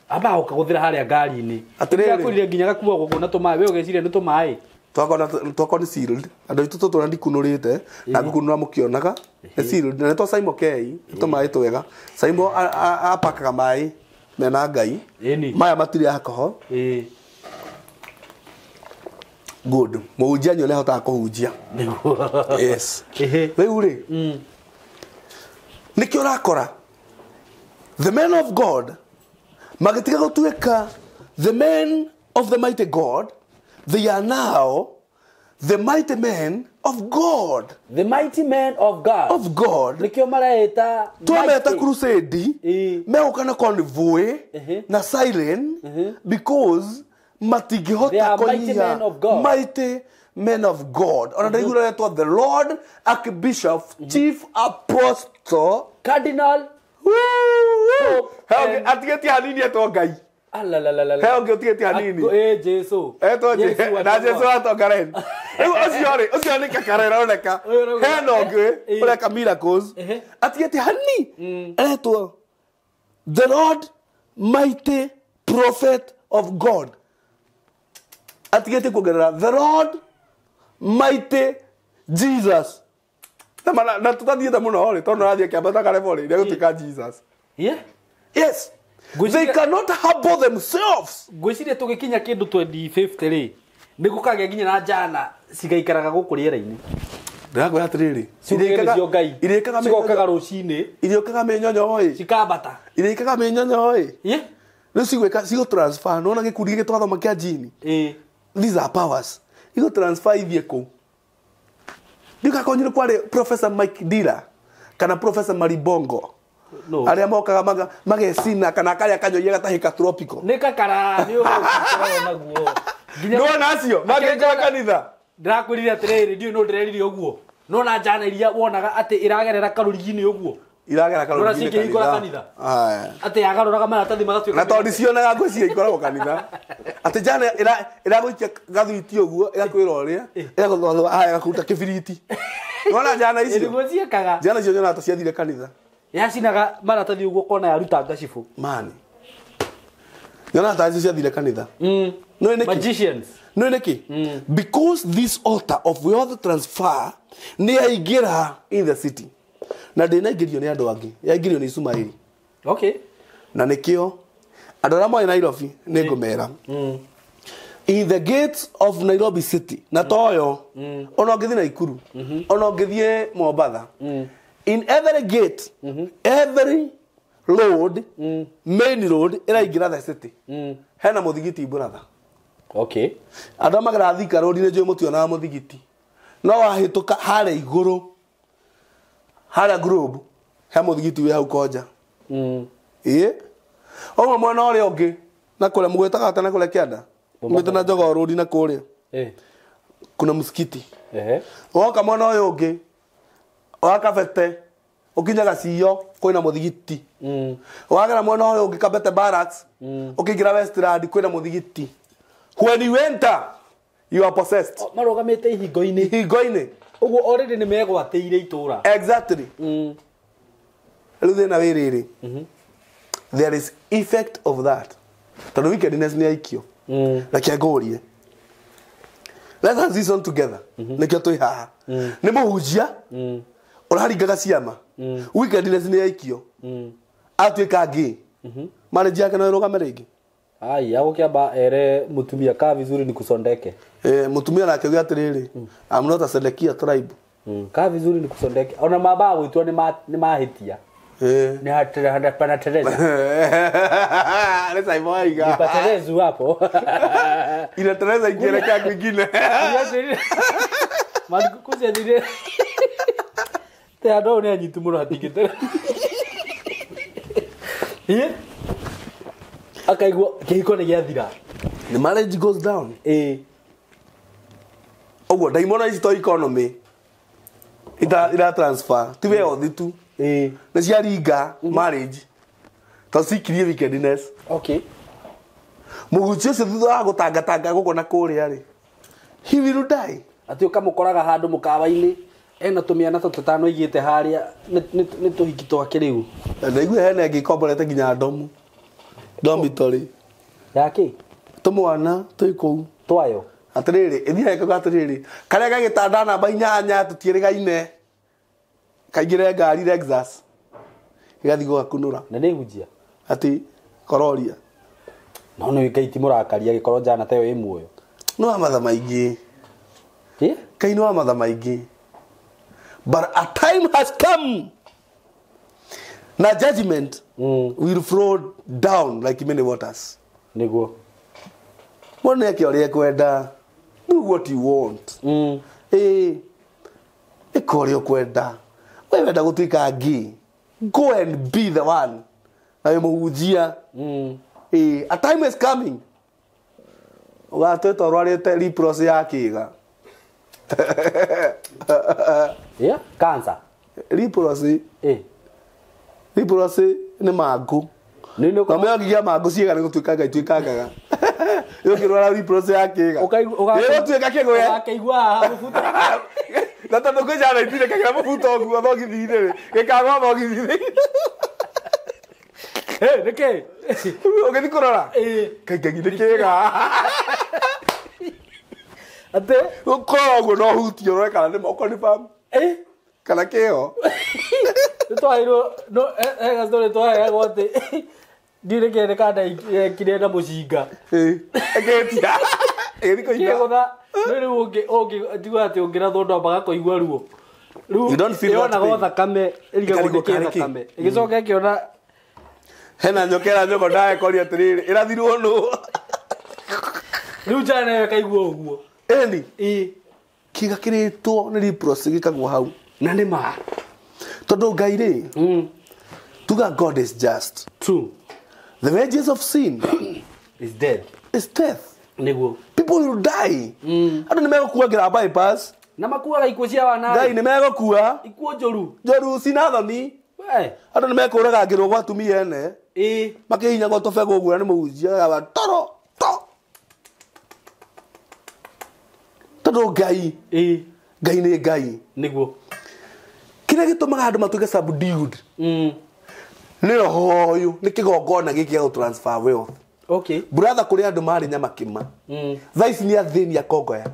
Amba ũkagũthĩra harĩa ngari-inĩ. Atĩrĩrĩ. Nginya nginya gakuagwo na tũmaĩ, we ũgeciria nĩ tũmaĩ. Twakwa nĩ sealed. Andũ aitũ tũtũ ndikunũrĩte na ngũkunũra mũkĩonaga. Nĩ sealed. Na nĩ twa Simon K, nĩ tũmaĩ twega. Simon apakaga maĩ mena Ngai. Maya matirĩ alcohol. Good. Mũhunjia nĩ ũrĩa ahotaga kũhunjia. Yes. Rĩu rĩ, nĩkĩo ũrakora the men of God magĩtiga gũtuĩka the men of the mighty God, they are now the mighty men of God. The mighty men of God. Of God. Nĩkĩo mareta twameta crusade megũka na convoy na siren because matingĩhota kũnyihia. Mighty men of God. Ona ndaigua retwo the Lord Archbishop, Chief Apostle, Cardinal. Atigĩtie hanini etwo Ngai. Alalalala. He ũngĩ ũtigĩtie hanini. Jesu. Etwo Jesu. Na Jesu atongaren. Rĩu ũcio rĩ, ũcio nĩ kakara ĩroneka. Hena ũngĩ ũreka miracles. Atigĩtie hanini. Etwo the Lord mighty prophet of God. Atigĩtie kuongerera the Lord mighty Jesus. Na tũtathiĩte mũno rĩ, tondũ arathiĩ akĩambata karebo rĩ, nĩegũtuĩka Jesus. Yeah. Yes. They cannot humble themselves. Ngwĩciria tũgĩkinya kĩndũ 2050 rĩ, nĩ gũkagĩa nginya na njana cigaikaraga gũkũ rĩera-inĩ. Ndĩrakwĩra atĩrĩrĩ, irĩkaga cigokaga rũcinĩ, irĩkaga mĩnyonyo ĩ, cikambata, irĩkaga mĩnyonyo ĩ. Yeah. Rĩu cigwĩka cigũ transfer, nĩwona gĩkundi gĩkĩ twathoma kĩa jini. These are powers. Igũ transfer ithiĩ kũu. Ndikakonyire kwarĩ Professor Mike Dira kana Professor Maribongo. No. Arĩa mokaga magecina kana karĩa kanyoiye gatahĩka tropical. Nĩ kakara nĩ ũgũkorwo naguo. Nĩwona acio mangĩingĩra kanitha. Ndĩrakwĩrire atĩrĩrĩ, ndiũĩ no ndĩrerire ũguo. Nona njana iria wonaga atĩ ĩragerera karũrigi-inĩ ũguo. Iragera karũrigi-inĩ kanitha. Atĩ yagarũraga maratathi magatuĩka. Na tondũ cionaga ngwĩciria ikoragwo kanitha. Atĩ njana ĩragũikia gathuiti ũguo ĩgakwĩra ũrĩa ĩgagũthũathũa haya ĩgakũruta kĩbiriti. Nĩwona njana icio? Nĩguo ciĩkaga. Njana icio nyonaga ta ciathire kanitha. Yacinaga maratathi ũguo kona yaruta ngacibũ. Mani. Nyonaga ta icio ciathire kanitha. No nĩkĩ? Magicians. No nĩkĩ? Because this altar of wealth transfer nĩ yaingĩra in the city. Na ndĩnaingĩrio nĩ andũ angĩ. Yaingĩrio nĩ Ismaili. Okay. Na nĩkĩo andũ arĩa marĩ Nairobi nĩ ngũmera. In the gates of Nairobi city na toyo ona ũngĩthiĩ Naikuru ona ũngĩthiĩ Mombatha, in every gate, every road, main road ĩraingĩra the city, hena mũthigiti brother. Okay. Andũ arĩa mageraga Thika road nĩ njũĩ mũtionaga mũthigiti, no wahĩtũka harĩa igũrũ harĩa Globe he mũthigiti wĩ hau Konja. Ĩĩ ũmwe mwena ũrĩa ũngĩ na kũrĩa mũgwĩtaga atĩa na kũrĩa kĩanda mũgwĩte na Jogoo road na kũrĩa Kuna msikiti. Ehe. Woka mwena ũyũ ũngĩ wa Kabete ũkinyaga Ciyo kwĩna mũthigiti. Wagera mwena ũyũ ũngĩ Kabete Barracks ũkĩingĩra Westland kwĩna mũthigiti. When you enter you are possessed. Marũgamĩte ihingo-inĩ. Ihingo-inĩ. Ũguo already nĩ megwatĩire itũra. Exactly. Rĩu thĩna wĩ rĩrĩ. There is effect of that. Tondũ wickedness nĩ aikio. Reke ngũrie. Let us reason together. Nĩkĩo twĩ haha. Nĩ mũhunjia ũraringaga ciama. Wickedness nĩ aikio. Atuĩka gay. Marriage yake no ĩrũgame rĩngĩ. Ai, agũkĩamba ere mũtumia kaa vizuri ni kusondeke. Mũtumia nake auge atĩrĩrĩ, I'm not a Sedekia tribe. Kaa vizuri ni kusondeke. Ona mabaa gwĩtua nĩ mahĩtia. Ni hatera panatereza. Nĩ Simon aiga. Ni paterezu hapo. Inatereza ikielekea kwingine. Makukuciathire. Te andũ nĩ anyitu mũno hatingĩtera. Ĩ? Akaigua kĩhiko nĩ gĩathira. The marriage goes down. Ĩ. Ũguo ndaimono ici to economy. Ira transfer. Ti we othi tu. Ĩ. Nĩ ciaringa marriage. To cikirie wickedness. Okay. Mũhunjia ũcio thutha wa gũtangatanga gũkũ na kũrĩa rĩ, he will die. Atĩ ũkamũkoraga handũ mũkawa-inĩ ena tũmĩana ta tũtano aigĩte harĩa nĩ tũhiki twake rĩu. Ndaigua hena ĩngĩ ĩkomborete nginya ndomu. Dormitory. Yakĩ? Tũmwana twĩ kũu. Twayo. Atĩrĩrĩ, ĩthiaga ĩkauga atĩrĩrĩ, karĩa gagĩtanda namba 8 tũtiĩrĩgaine. Kaingĩre ngari Lexus. Ĩgathiĩ gũgakunũra. Na nĩ hunjia? Atĩ kororia. No nĩ Ngai ti mũrakaria gĩkorwo njana ta ĩyo ĩ muoyo. No wa matha maingĩ. Ĩ? Ngai nĩ wa matha maingĩ. But a time has come. Na judgment will flow down like many waters. Nĩguo. Mũndũ nĩeke ũrĩa ekwenda. Do what you want. Ĩ. Ĩka ũrĩa ũkwenda. We wenda gũtuĩka gay. Go and be the one. Na wĩ mũhunjia. Ĩ, a time is coming. Ũgatwĩta ũrwarĩte leprosy ya kĩga. Yeah, cancer. Leprosy. Ĩ. Leprosy nĩ mangũ. Nĩ Na mĩogigia mangũ ciĩga nĩ gũtuĩkanga ituĩkangaga. Ũkĩrwara leprosy ya kĩga. Ĩgũtuĩka kĩgũe. Ũkaigua haha mũbuto. Na tondũ kwĩ jana itirĩ kagĩra mũbuto ũguo thogithi-inĩ rĩ, gĩkagwa thogithi-inĩ. Ĩ, nĩkĩ? Ũgĩthiĩ kũrora? Ĩ. Kaingĩ nĩ kĩga. Atĩ? Ũkorwo ũguo no hutie ũrore kana nĩ moko nĩ bam. Ĩ? Kana kĩo. Nĩ twaheirwo, no, he gastory twaheagwo atĩ ndiũĩ nĩkĩ nĩ kanda yekire na mũcinga. Ĩ. Ĩgĩtia. Ĩgĩthiĩ kũimba. Kĩgũtha. Nĩ rĩu ũngĩ atĩ ũngĩrathwo ndwambaga kũigua ruo. Rĩu You don't feel that ĩyonaga pain. thakame, ĩrigagwo nĩ Ĩkarigwo kĩ karĩ kĩ. thakame. Ĩgĩcoka ĩkĩona Hena nyoka ĩranyogonda ĩkoria atĩrĩrĩ, ĩrathirwo nũ? Rĩu njana ĩyo ĩkaigua ũguo. Ĩni. Ĩ. Kĩga kĩrĩtwo nĩ leprosy gĩkagwo hau. Na nĩ ma. Tondũ Ngai rĩ, tuga God is just. True. The wages of sin is death. Is death. Nĩguo. People will die. Andũ nĩ megũkua ngira bypass. Na makuaga ikuũ cia wana. Ngai nĩ megũkua. Ikuũ njũru. Njũru cina thoni. We. Andũ nĩ mekũragangĩrwo gwa atumia ene. Ĩ. Makĩhinyagwo tũbegũ ũguo na nĩ mũhunjia wa toro to. Tondũ Ngai. Ĩ. Ngai nĩ Ngai. Nĩguo. Kĩrĩa gĩtũmaga andũ matuĩke subdued. Nĩ roho ũyũ, nĩ kĩgongona gĩkĩ gĩa gũ-transfer wealth. Okay. Brother, kũrĩ andũ marĩ nyamakĩma. Thaa ici nĩ athĩni a Kongoya.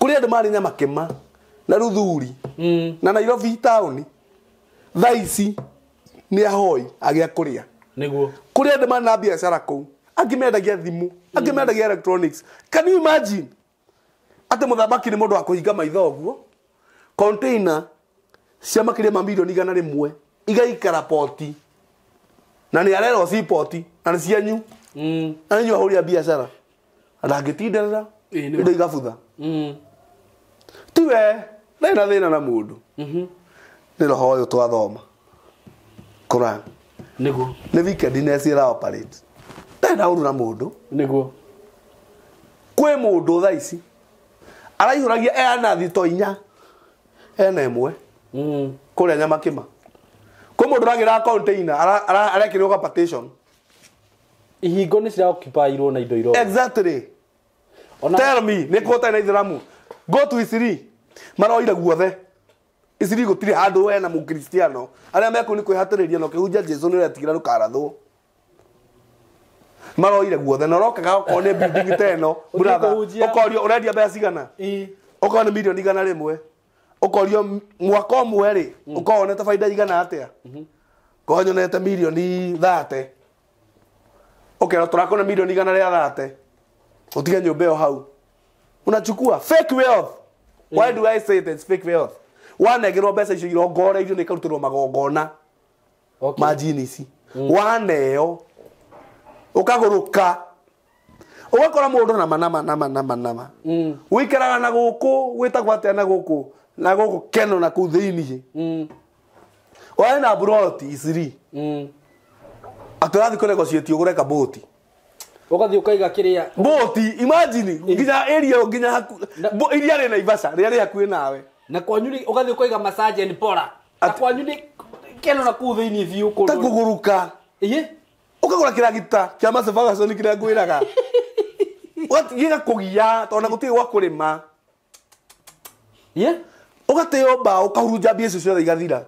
Kũrĩ andũ marĩ nyamakĩma na Ruthuri na Nairobi town. Thaa ici nĩ ahoi agĩa kũrĩa. Nĩguo. Kũrĩ andũ marĩ na biacara kũu. Angĩ mendagia thimũ, angĩ mendagia electronics. Can you imagine? Atĩ mũthamaki nĩ mũndũ wa kũhinga maitho ũguo. Container cia makĩria ma milioni 100 igaikara poti. Na nĩ arerwo ci poti na nĩ cianyu. Na nĩ inyuĩ ahũri a biacara. Na ndangĩtinderera indo igabutha. Tiwe ndarĩ na thĩna na mũndũ. Nĩ roho ũyũ twathoma. Quran. Nĩguo. Nĩ wickedness ĩra operate. Ndarĩ na ũru na mũndũ. Nĩguo. Kwĩ mũndũ thaa ici Araihũragia ena thito inya. Ena ĩmwe. Kũrĩa Nyamakĩma. Kwĩ mũndũ ũragĩra container arekĩrwo ga partition. Ihingo nĩ ciraoccupyirwo na indo iroro. Exactly. Tell me, nĩ kũhota na Ithiramu. Go to Isiri. Maroire guothe. Isiri gũtirĩ handũ hena mũkristiano. Arĩa mekũu nĩ kwĩhatĩrĩria na ũkĩhunjia Jesu nĩ ũretigĩra ndũkarathwo. Maroire guothe na ũrokaga okorwo nĩ building ta ĩno, brother, ũkorio ũrendia mbeca cigana? Okorwo nĩ mirioni 100. Ũkorio mwaka ũmwe rĩ, ũkorwo wonete baida igana atĩa? Korwo nyonete mirioni 30. Ũkerwo tũrakona mirioni 130. Utige nyũmba ĩyo hau. Unachukua fake wealth. Why do I say it? It's fake wealth. Wanegerwo mbeca icio irongoreirio nĩ ikarutĩrwo magongona ma jini ici. Waneo ũkagũrũka ũgakora mũndũ nama nama nama nama nama. Wĩikaraga na gũkũ gwĩtagwo atĩa na gũkũ na gũkũ keno na kũu thĩiniĩ. Wae na buroti Isiri. Atĩ ũrathiĩ kũnegotiate ũgũre kabũti. Ũgathiĩ ũkaiga kĩrĩa boti, imagine nginya area nginya haku iria rĩ Naivasha rĩrĩa rĩ hakuhĩ nawe. Na kwanyu nĩ ũgathiĩ ũkaiga massage and pora. Na kwanyu nĩ keno na kũu thĩiniĩ biũ kũndũ. Ta kũgũrũka. Ĩĩ. Ũkagũra kĩragita kĩa Massey Ferguson kĩrĩa ngwĩraga. Gĩgakũgia tondũ gũtirĩ gwa kũrĩma. Ĩĩ. Ũgatĩo mbaũ ũkahurunja mbia icio ciothe igathira.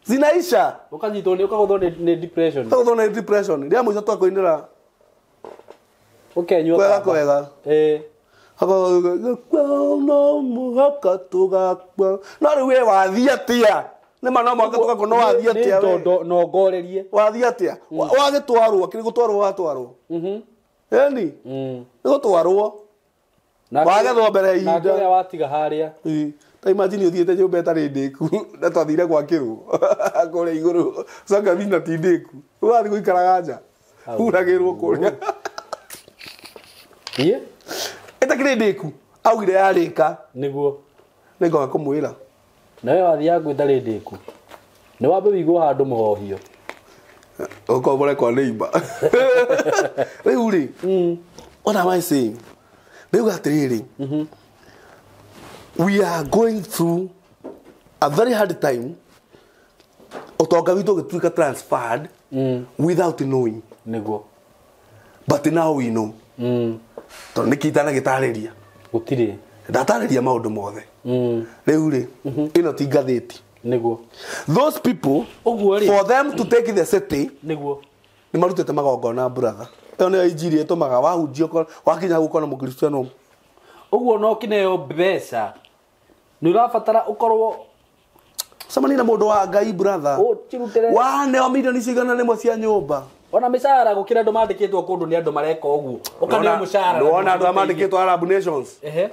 Zinaisha. Ũkanyitwo nĩ ũkagũthwo nĩ depression. Ũkagũthwo nĩ depression. Rĩrĩa mũico twakũinĩra ũkenyua kwega kwega. No mũhaka tũgakua. No rĩu we wathiĩ atĩa? Nĩ ma no mũhaka tũgakua no wathiĩ atĩa we? No ngorerie. Wathiĩ atĩa? Wagĩtwarwo, kĩrĩ gũtwarwo watwarwo. Ĩni? Nĩ gũtwarwo. Wagethwo mbere ya ihinda. Nake ũrĩa watiga harĩa. Ta imagine ũthiĩte nyũmba ĩtarĩ ndĩku na twathire gwakĩrwo kũrĩa igũrũ coka thina ti ndĩku ũgathiĩ gũikaraga nja huragĩrwo kũrĩa. Ĩĩ? Ĩtakĩrĩ ndĩku augire yarĩka. Nĩguo. Nĩngoka kũmwĩra. Nawe wathiaga ngũ ĩtarĩ ndĩku. Nĩ wambe wĩigwo handũ mũhohio. Ũkombore kwa neighbor. Rĩu rĩ, what am I saying? Rĩu atĩrĩrĩ, we are going through a very hard time. Ũtonga witũ ũgĩtuĩka transferred without knowing. Nĩguo. But now we know. Tondũ nĩkĩ itanagĩtarĩria. Gũtirĩ. Ndatarĩria maũndũ mothe. Rĩu rĩ, ĩno ti ngathĩti. Nĩguo. Those people, ũguo rĩ, for them to take the city, nĩguo, nĩ marutĩte magongona brother. Ĩyo nĩyo injiri ĩtũmaga wahunjia wakinya gũkona mũkristiano. Ũguo no kĩneo mbeca. Nĩ ũrabatara ũkorwo cemania na mũndũ wa Ngai brother. Ũcirutĩre. Waneo mirioni 100 cia nyũmba. Ona mĩcara gũkĩra andũ mandĩkĩtwo kũndũ nĩ andũ mareka ũguo. Ũkaneo mũcara. Ndũrona andũ arĩa mandĩkĩtwo Arab Nations. Ehe.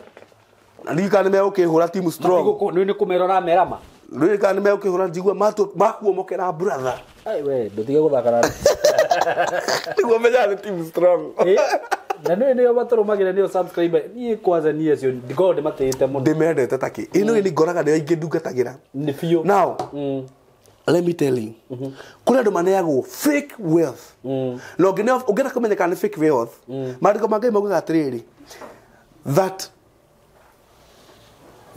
Na ndirikana nĩ megũkĩhũra team strong. Nĩ kũmera ũramera ma. Ndirikana nĩ megũkĩhũra njigua makuomokera brother. Ai we, ndũtige gũthaka na. Nĩguo menyaga nĩ team strong. Na nĩ nĩo matũrũmagĩrĩra nĩo subscriber. Niĩ kwanza niĩ acio ndikoragwo ndĩmatĩĩte mũno. Ndĩmendete takĩ. Ĩno nĩ ngoraga nĩo aingĩ ndungatagĩra. Nĩ biũ. Now, let me tell you. Kũrĩ andũ maneagwo fake wealth. Na ũngĩenda kũmenya kana nĩ fake wealth, maandĩko ma Ngai maugaga atĩrĩrĩ, that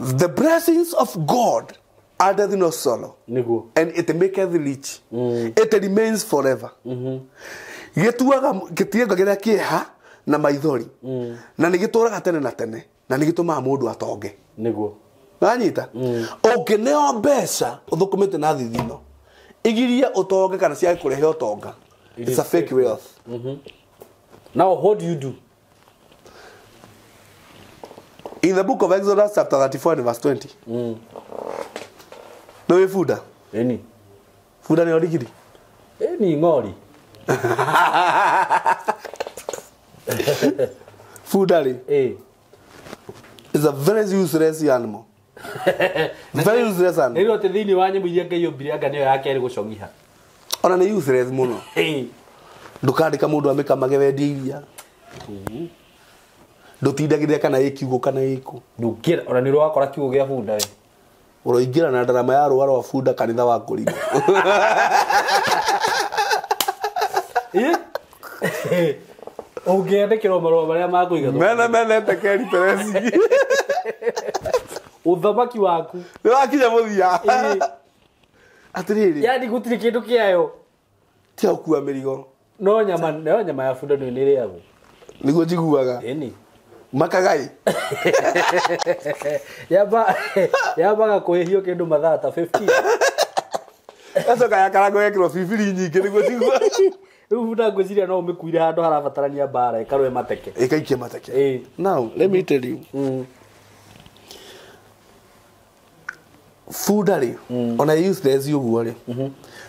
the blessings of God addeth no sorrow. Nĩguo. And it maketh rich. It remains forever. Gĩtuaga gĩtiengagĩra kĩeha na maithori. Na nĩ gĩtũraga tene na tene na nĩ gĩtũmaga mũndũ atonge. Nĩguo. Wanyita? Ũngĩneo mbeca ũthũkũmĩte na thithino, igirie ũtonge kana ciage kũrehe ũtonga. It's a fake wealth. Now what do you do? In the book of Exodus chapter 34 and verse 20. No we funda. Eni. Funda nĩ origiri. Eni ng'ori. Funda rĩ. Eh. It's a very useless animal. Very useless animal. Nĩ atĩ thĩinĩ wa nyamũ iria Ngai ombire anga nĩyo ya kerĩ gũcong'iha. Ona nĩ useless mũno. Ndũkandĩka mũndũ amĩkamage wendie iria. Ndũtindagĩrĩra kana ĩ kiugũ kana ĩkũ. Ndũngĩra ona nĩ ũrakora kiugũ gĩa bunda we. Ũroingĩra na ndarama ya rũa rwa bunda kanitha wa kũrigwo. Ũngĩandĩkĩrwo marũa marĩa makũiga. Mene mene tekeri peresi. Uthamaki waku. Nĩ wakinya mũthia. Atĩrĩrĩ. Yani gũtirĩ kĩndũ kĩayo. Tiga gũkua mĩrigo. No nyama ya bunda nĩ ĩrĩagwo. Nĩguo njiguaga. Ĩni. Makagai. Yambaga kũhĩhio kĩndũ mathaa ta 15. Gacoka yakarangwo gekĩrwo biribiri nyingĩ nĩguo njiguaga. Rĩu bunda ngwĩciria no ũmĩkuire handũ harabatarania mbara ĩkarũe mateke. Ĩkaikia mateke. Now, let me tell you. Bunda rĩ, ona useless ũguo rĩ.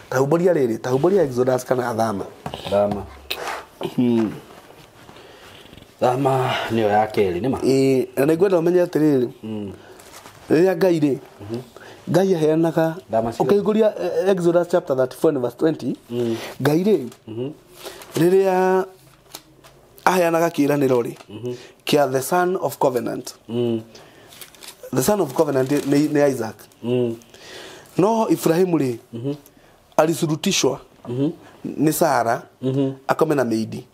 Tahumbũria rĩrĩ, tahumbũria Exodus kana Thama. Thama. Thama nĩyo ya kerĩ nĩ ma. Ĩĩ, na nĩngwenda ũmenye atĩrĩrĩ. Rĩrĩa Ngai rĩ, Ngai aheanaga ũkĩhingũria Exodus chapter 34 and verse 20. Ngai rĩ, rĩrĩa aheanaga kĩĩranĩro rĩ, kĩa the son of covenant. The son of covenant ni Isaac. No Ibrahimu rĩ, alisurutishwa ni Sara akome na meidi.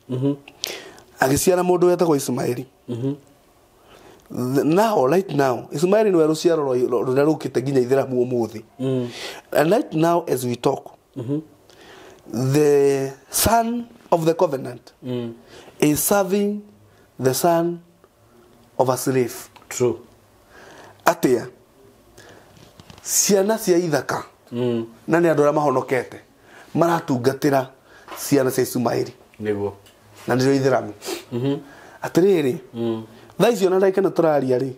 Agĩciara mũndũ wetagwo Ismaeli. Now, right now, Ismaeli nĩwe rũciaro rũrĩa rũkĩte nginya Ithĩramu ũmũthĩ. And right now as we talk, the son of the covenant is serving the son of a slave. True. Atia ciana cia ithaka na nĩ andũ arĩa mahonokete maratungatĩra ciana cia Ismaeli nĩguo na nĩrĩo Ithĩramu. Atĩrĩrĩ, thaa icio na ndagĩka ĩno tũraria rĩ,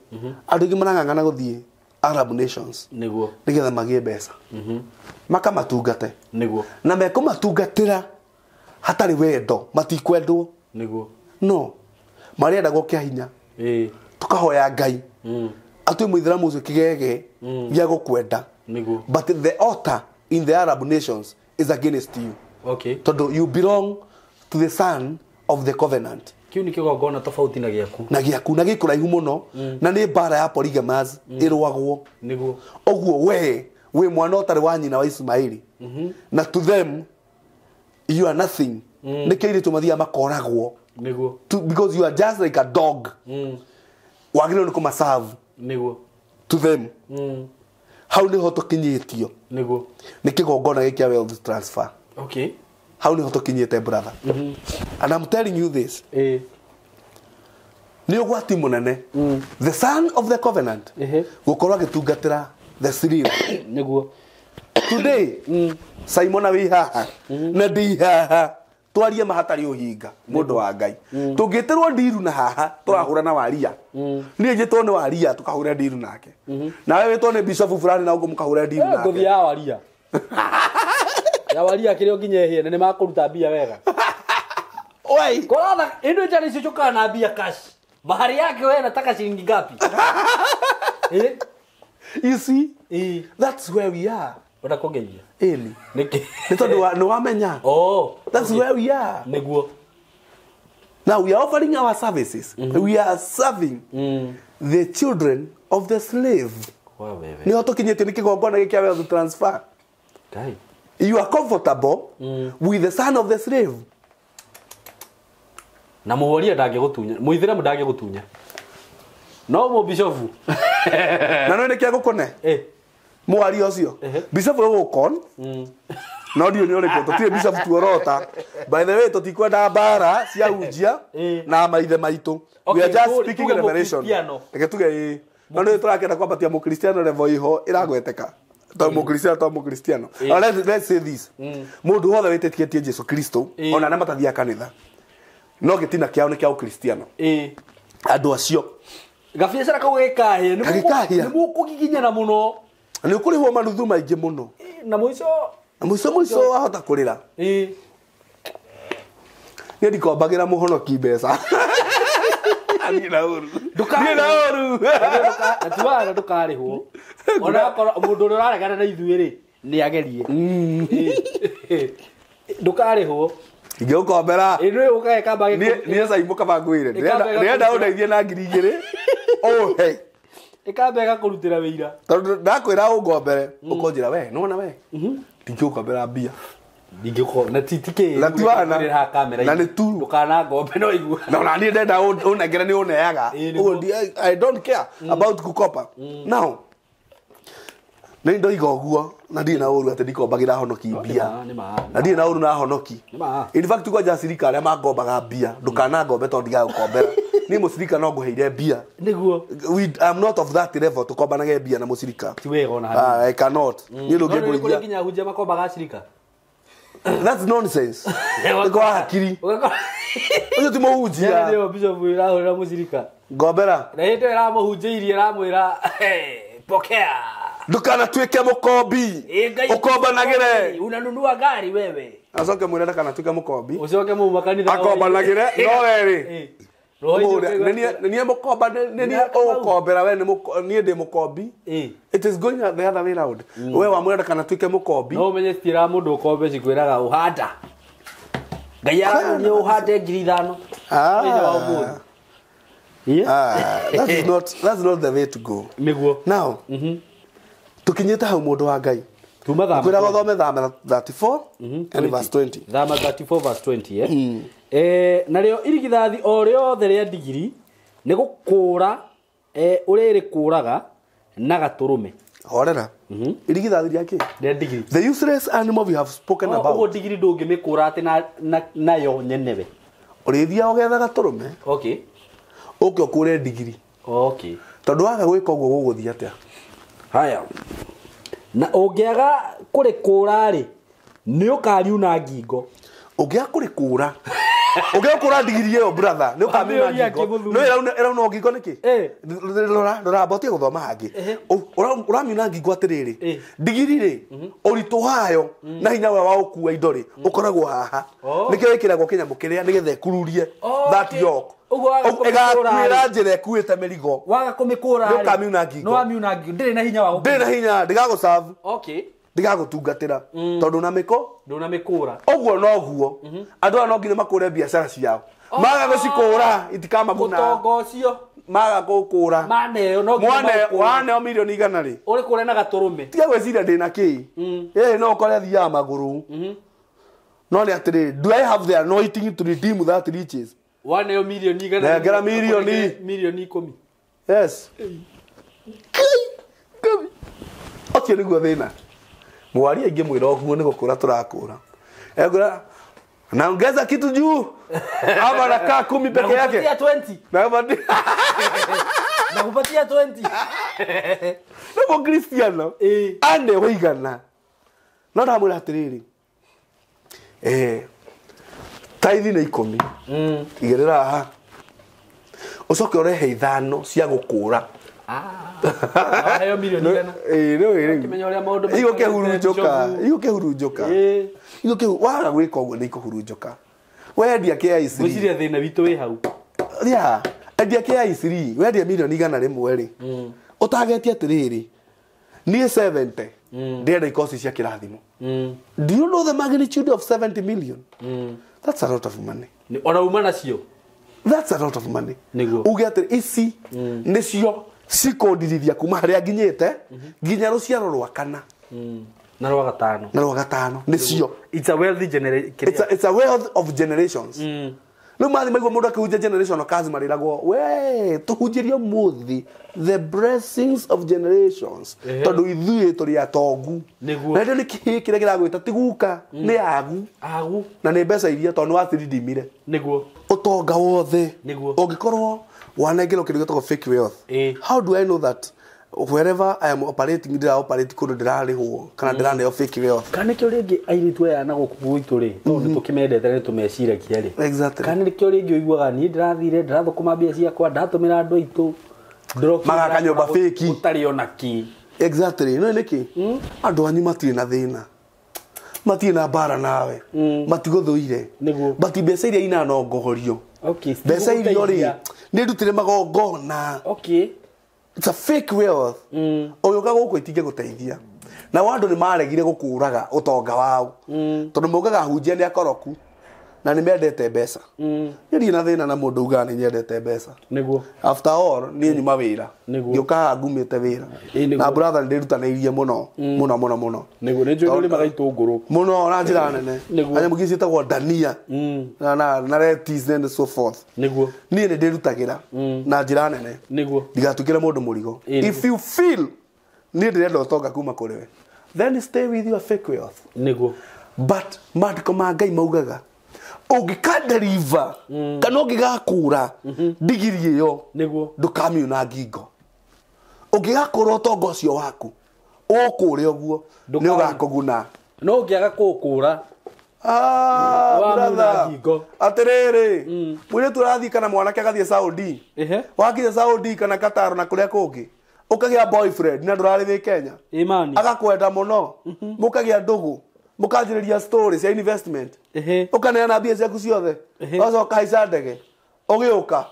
andũ aingĩ marang'ang'ana gũthiĩ Arab nations nĩguo nĩgetha magĩe mbeca makamatungate nĩguo na mekũmatungatĩra hatarĩ wendo, matikwendwo nĩguo no marendagwo kĩa hinya. Tũkahoya Ngai atue mũithĩramu ũcio kĩgege gĩa gũkwenda. But the altar in the Arab nations is against you. Okay. Tondũ you belong to the son of the covenant. Kiu nĩ kĩgongona tofauti na gĩaku. Na gĩaku na gĩkũraihu mũno na nĩ mbara ya polygamous ĩrũagwo. Nĩguo. Ũguo we wĩ mwana ũtarĩ wa nyina wa Ismaili. Na to them you are nothing. Nĩkĩo airĩtu mathiaga makoragwo. Nĩguo. Because you are just like a dog. Wagĩrĩirwo nĩ kũmaserve. Nĩguo. To them. Hau nĩho tũkinyĩtio. Nĩguo. Nĩ kĩgongona gĩkĩ wealth transfer. Okay. Hau nĩho tũkinyĩte brother. And I'm telling you this. Nĩ ũgwati mũnene. The son of the covenant gũkorwo agĩtungatĩra the slave. Nĩguo. Today Simon wĩ haha na ndĩ haha twarie mahatarĩ ũhinga mũndũ wa Ngai. Tũngĩtĩrwo ndiru na haha tũrahũra na waria. Niĩ njĩtwo nĩ waria tũkahũra ndiru nake. Nawe wĩtwo nĩ bishop fulani na ũguo mũkahũra ndiru nake. Ngũthiĩ ya waria. Ya waria kĩrĩa nginya ĩhĩe na nĩ makũruta mbia wega. Oi. Koratha ĩno njara icio cũkaga na mbia cash. Bahari yake wewe nataka shilingi ngapi? You see? That's where we are. Ũrakongeithia? Ĩni. Nĩkĩ? Nĩ tondũ nĩ wamenya. Oh. That's where we are. Nĩguo. Now we are offering our services. We are serving the children of the slave. Nĩ ho tũkinyĩtie nĩ kĩgongona gĩkĩ wealth transfer. Ngai. You are comfortable with the son of the slave. Na mũhoria ndangĩgũtunya. Mũithĩramu ndangĩgũtunya. No mũbishofu. Na no nĩkĩ agũkone? Mwaria ũcio. Bishop ũgũkon. No ndiũ nĩ ũrĩkũ tũtirĩ bishop tuorota. By the way tũtikwenda mbara cia hunjia na maithe maitũ. We are just speaking revelation. Reke tuge ĩ. No nĩ tũrakenda kwambatia mũkristiano level iho ĩragweteka. To mũkristiano to mũkristiano. Let's say this. Mũndũ wothe wĩtĩkĩtie Jesu Kristo ona arĩa matathiaga kanitha. No gĩtina kĩao nĩ kĩa ũkristiano. Andũ acio. Gabiacara kau gĩkahĩa nĩ mũkũgiginyana mũno. Nĩ ũkũrĩhwo manuthu maingĩ mũno. Na mũico na mũico wahota kũrĩra. Niĩ ndikombagĩra mũhonoki mbeca. Niĩ na ũru. Niĩ na ũru. Na tiwara ndũkarĩhwo. Ona akorwo mũndũ ũrĩa ũraregana na ithuĩ rĩ nĩ agerie. Ndũkarĩhwo. Ingĩgũkombera. Ĩno ũgeka Niĩ Simon kaba ngwĩre. Ndĩrenda ũndeithie na 2,000. Ũhe. Ĩkamba ĩgakũrutĩra wĩira. Tondũ ndakwĩra ũngombere, ũkonjĩra we, nĩwona we? Ndingĩgũkombera mbia. Ndingĩko na ti ti Na ti wana. Na nĩ tu. Ndũkana ngombe no igua. Na ona niĩ ndenda ũnengere nĩ ũneaga. Ĩĩ, Ũguo nĩguo. I don't care about kukopa. Now nĩ ndoiga ũguo na ndirĩ na ũru atĩ ndikombagĩra honoki mbia. Nĩ ma. Na ndirĩ na ũru na honoki. Nĩ ma. In fact kwanja cirika arĩa mangombaga mbia ndũkanangombe tondũ ndigagũkombera. Niĩ mũcirika no ngũheire mbia. Nĩguo. I'm not of that level tukombanage mbia na mũcirika. Ti wega ona hanini. Ah, I cannot. Niĩ No nĩ kũrĩ ndũngĩngũithia. nginya ahunjia makombaga acirika. That's nonsense. Nĩ kwa hakiri. Ũgakora Ũcio ti mũhunjia. nĩyo bishop ĩrahũrĩra mũcirika. Ngombera. Na hĩndĩ ĩyo ĩramũhunjĩirie ĩramwĩra pokea. Ndũkanatuĩke mũkombi. Ĩ, Ngai Ũkombanagĩre. Unanunua gari wewe. Acoke mwĩre ndakanatuĩke mũkombi. Ũcoke muma kanitha. Akombanagĩre no werĩ. Nĩ niĩ mũkomba nĩ niĩ ũgũkombera we nĩ niĩ ndĩ mũkombi. It is going the other way round. We wamwĩra ndakanatuĩke mũkombi. No ũmenye citiĩraga mũndũ ũkombe cikwĩraga ũhanda. Ngai arakuonia ũhande 5,000. Ah. Mũthenya wa ũmũthĩ. Ĩ? Ah, that's not the way to go. Nĩguo. Now, tukinyĩte hau mũndũ wa Ngai. Tuma thama. Kwĩraga ũthome Thama 34 and verse 20. Thama 34 verse 20 eh? Narĩo irigithathi o rĩothe rĩa ndigiri nĩ gũkũũra ũrĩrĩkũũraga na gatũrũme. Horera. Irigithathi rĩa kĩ? Rĩa ndigiri. The useless animal we have spoken Ũguo about. ndigiri ndũngĩmĩkũũra atĩ nayo nyenewe. Ũrĩthiaga ũgetha gatũrũme Okay. ũke ũkũũre ndigiri. Okay. Tondũ waga gwĩka ũguo gũgũthiĩ atĩa? Haya. Na ũngĩaga kũrĩkũũra rĩ nĩ ũkariuna ngingo. Ũngĩaga kũrĩkũũra. Ũngĩaga kũũra ndigiri ĩyo brother nĩ ũkamiuna Wamĩũria ngingo. akĩmũthuri. Nĩ ĩrauna ngingo nĩkĩ? Eh. Rora rora mbotie gũthoma hangĩ. Ũramiuna ngingo atĩrĩrĩ. Eh. Ndigiri rĩ ũritũ wayo na hinya wayo wa gũkua indo rĩ ũkoragwo haha. Oh. Nĩkĩo ĩkĩragwo kĩnyamũ kĩrĩa nĩgetha ĩkururie Oh, that okay. yoke. Ũguo waga kũmĩkũũra Ĩgakuĩra rĩ. njĩra ĩkuĩte mĩrigo. Waga kũmĩkũũra Nĩ ũkamiuna ngingo. Nĩ wamiuna ngingo. Ndĩrĩ na hinya wa gũkua. Ndĩrĩ na hinya ndĩgagũserve. Okay. Ndĩgagũtungatĩra tondũ na mĩko Ndũnamĩkũũra. ũguo noguo andũ aya no nginya makũre biacara ciao maga gũcikũra itikamaguna Mũtongo ũcio maga gũkũra maneo no nginya mwane maũkũũre. waneo milioni 100 rĩ Ũrĩkũũre na gatũrũme. tiga gwĩciria ndĩna kĩ ĩĩ no ũkore athiaga magũrũ no nĩ atĩrĩrĩ, do I have the anointing to redeem that riches? Waneo milioni 100. Nengera milioni. Milioni 10. Yes. Ngai. Ũcio nĩguo thĩna. Mwari aingĩ mwĩra ũguo nĩ gũkũra tũrakũra. Egũra naongeza kitu juu ama nakaa 10 peke yake. Nakupatia 20. Nakupatia Nakupatia 20. Nĩ Mũkristiano. Ĩĩ. Ane wĩigana. No ndamwĩra atĩrĩrĩ. Taithi nĩ 10. Igĩrĩra haha. Ũcoke ũrehe 5 cia gũkũra. Waheo milioni 100. Ĩĩ nĩ wĩrĩ. Ũkĩmenya ũrĩa maũndũ Igũkĩhurunjũka. Igũkĩhurunjũka. Ĩĩ. Igũkĩhu waga gwĩka ũguo nĩ ikũhurunjũka. Wendia KIC. Ngwĩciria thĩna witũ wĩ hau. Yeah. Endia KIC wendia milioni 100 rĩ. Ũtagetie atĩrĩrĩ. Niĩ 70. Ndĩrenda ikoci cia kĩrathimo. Do you know the magnitude of 70 million? That's a lot of money. Ona uma nacio. That's a lot of money. Nĩguo. Uge atĩ ici nĩcio cikũndirithia kuma harĩa nginyĩte nginya rũciaro rwa kana Na rwa gatano. na rwa gatano nĩcio. It's a wealthy generation. It's a wealth of generations. Rĩu mathi maigua mũndũ akĩhunjia generational curse marĩragwo we tũhunjĩrio mũthĩ the blessings of generations tondũ ithuĩ tũrĩ atongu. Nĩguo. Na nĩ kĩĩ kĩrĩa kĩragwĩta ti guka nĩ agu Agu. na nĩ mbeca iria tondũ nĩ waciridimire. Nĩguo. Ũtonga wothe Nĩguo. ũngĩkorwo wanengerwo kĩndũ gĩtagwo fake wealth. Ĩĩ. How do I know that wherever I am operating ndĩra operate kũndũ ndĩrarĩhwo kana ndĩraneo fake wealth? Kana nĩkĩo rĩngĩ airĩtu aya na gũkũ gwitũ rĩ tondũ nĩ tũkĩmendete nĩ tũmeciragia rĩ. Exactly. Kana nĩkĩo rĩngĩ ũiguaga niĩ ndĩrathire ndĩrathũkũma mbia ciakwa ndatũmĩra andũ aitũ ndĩrokire Magaka nyũmba fake. gũtarĩ ona kĩ. Exactly. No nĩkĩ andũ anyu matirĩ na thĩna matirĩ na mbara nawe matigũthũire Nĩguo. but mbeca iria inanongohorio Okay, mbeca iria rĩ citigũgũteithia. nĩ ndutire magongona. Okay. It's a fake wealth. Ũgĩũka gũkũ itingĩgũteithia. Nao andũ nĩ maregire gũkũraga ũtonga wao tondũ maugaga ahunjia nĩ akoroku. Na nĩ mendete mbeca. Niĩ ndirĩ na thĩna na mũndũ ugaga nĩ nyendete mbeca. Nĩguo. After all, niĩ nyuma wĩra. Nĩguo. Ngĩũka haha ngumĩte wĩra. Ĩĩ, nĩguo. Na brother nĩ ndĩrutanĩirie mũno mũno mũno mũno. Nĩguo nĩ njũĩ nĩ ũrĩmaga itũngũrũ. Mũno na njĩra nene. Nĩguo. Na nyamũ ingĩ ciĩtagwo ndania. Na lettuce and so forth. Nĩguo. Niĩ nĩ ndĩrutagĩra na njĩra nene. Nĩguo. Ndigatuĩkĩre mũndũ mũrigo. Ĩĩ, nĩguo. If you feel niĩ ndĩrenda ũtonga kuma kũrĩ we, then stay with your fake wealth. Nĩguo. But maandĩko ma Ngai maugaga ũngĩkaderiva kana ũngĩgakũra ndigiri ĩyo Nĩguo. ndũkamiuna ngingo. Ũngĩgakũra ũtonga ũcio waku ũkũre ũguo nĩ ũgakũguna. No ũngĩaga kũũkũra Ah, Wamiuna brother. ngingo. Atĩrĩrĩ, mũirĩtu ũrathiĩ kana mwanake agathiĩ Saudi. Ehe. Wakinya Saudi kana Qatar na kũrĩa kũngĩ, ũkagĩa boyfriend na ndũrarĩ wĩ Kenya. Imani. Agakwenda mũno, mũkagĩa ndũgũ, mũkanjĩrĩria story cia investment. Ehe. Ũkaneana mbia ciaku ciothe. Ehe. Ũgacoka haica ndege, ũgĩũka,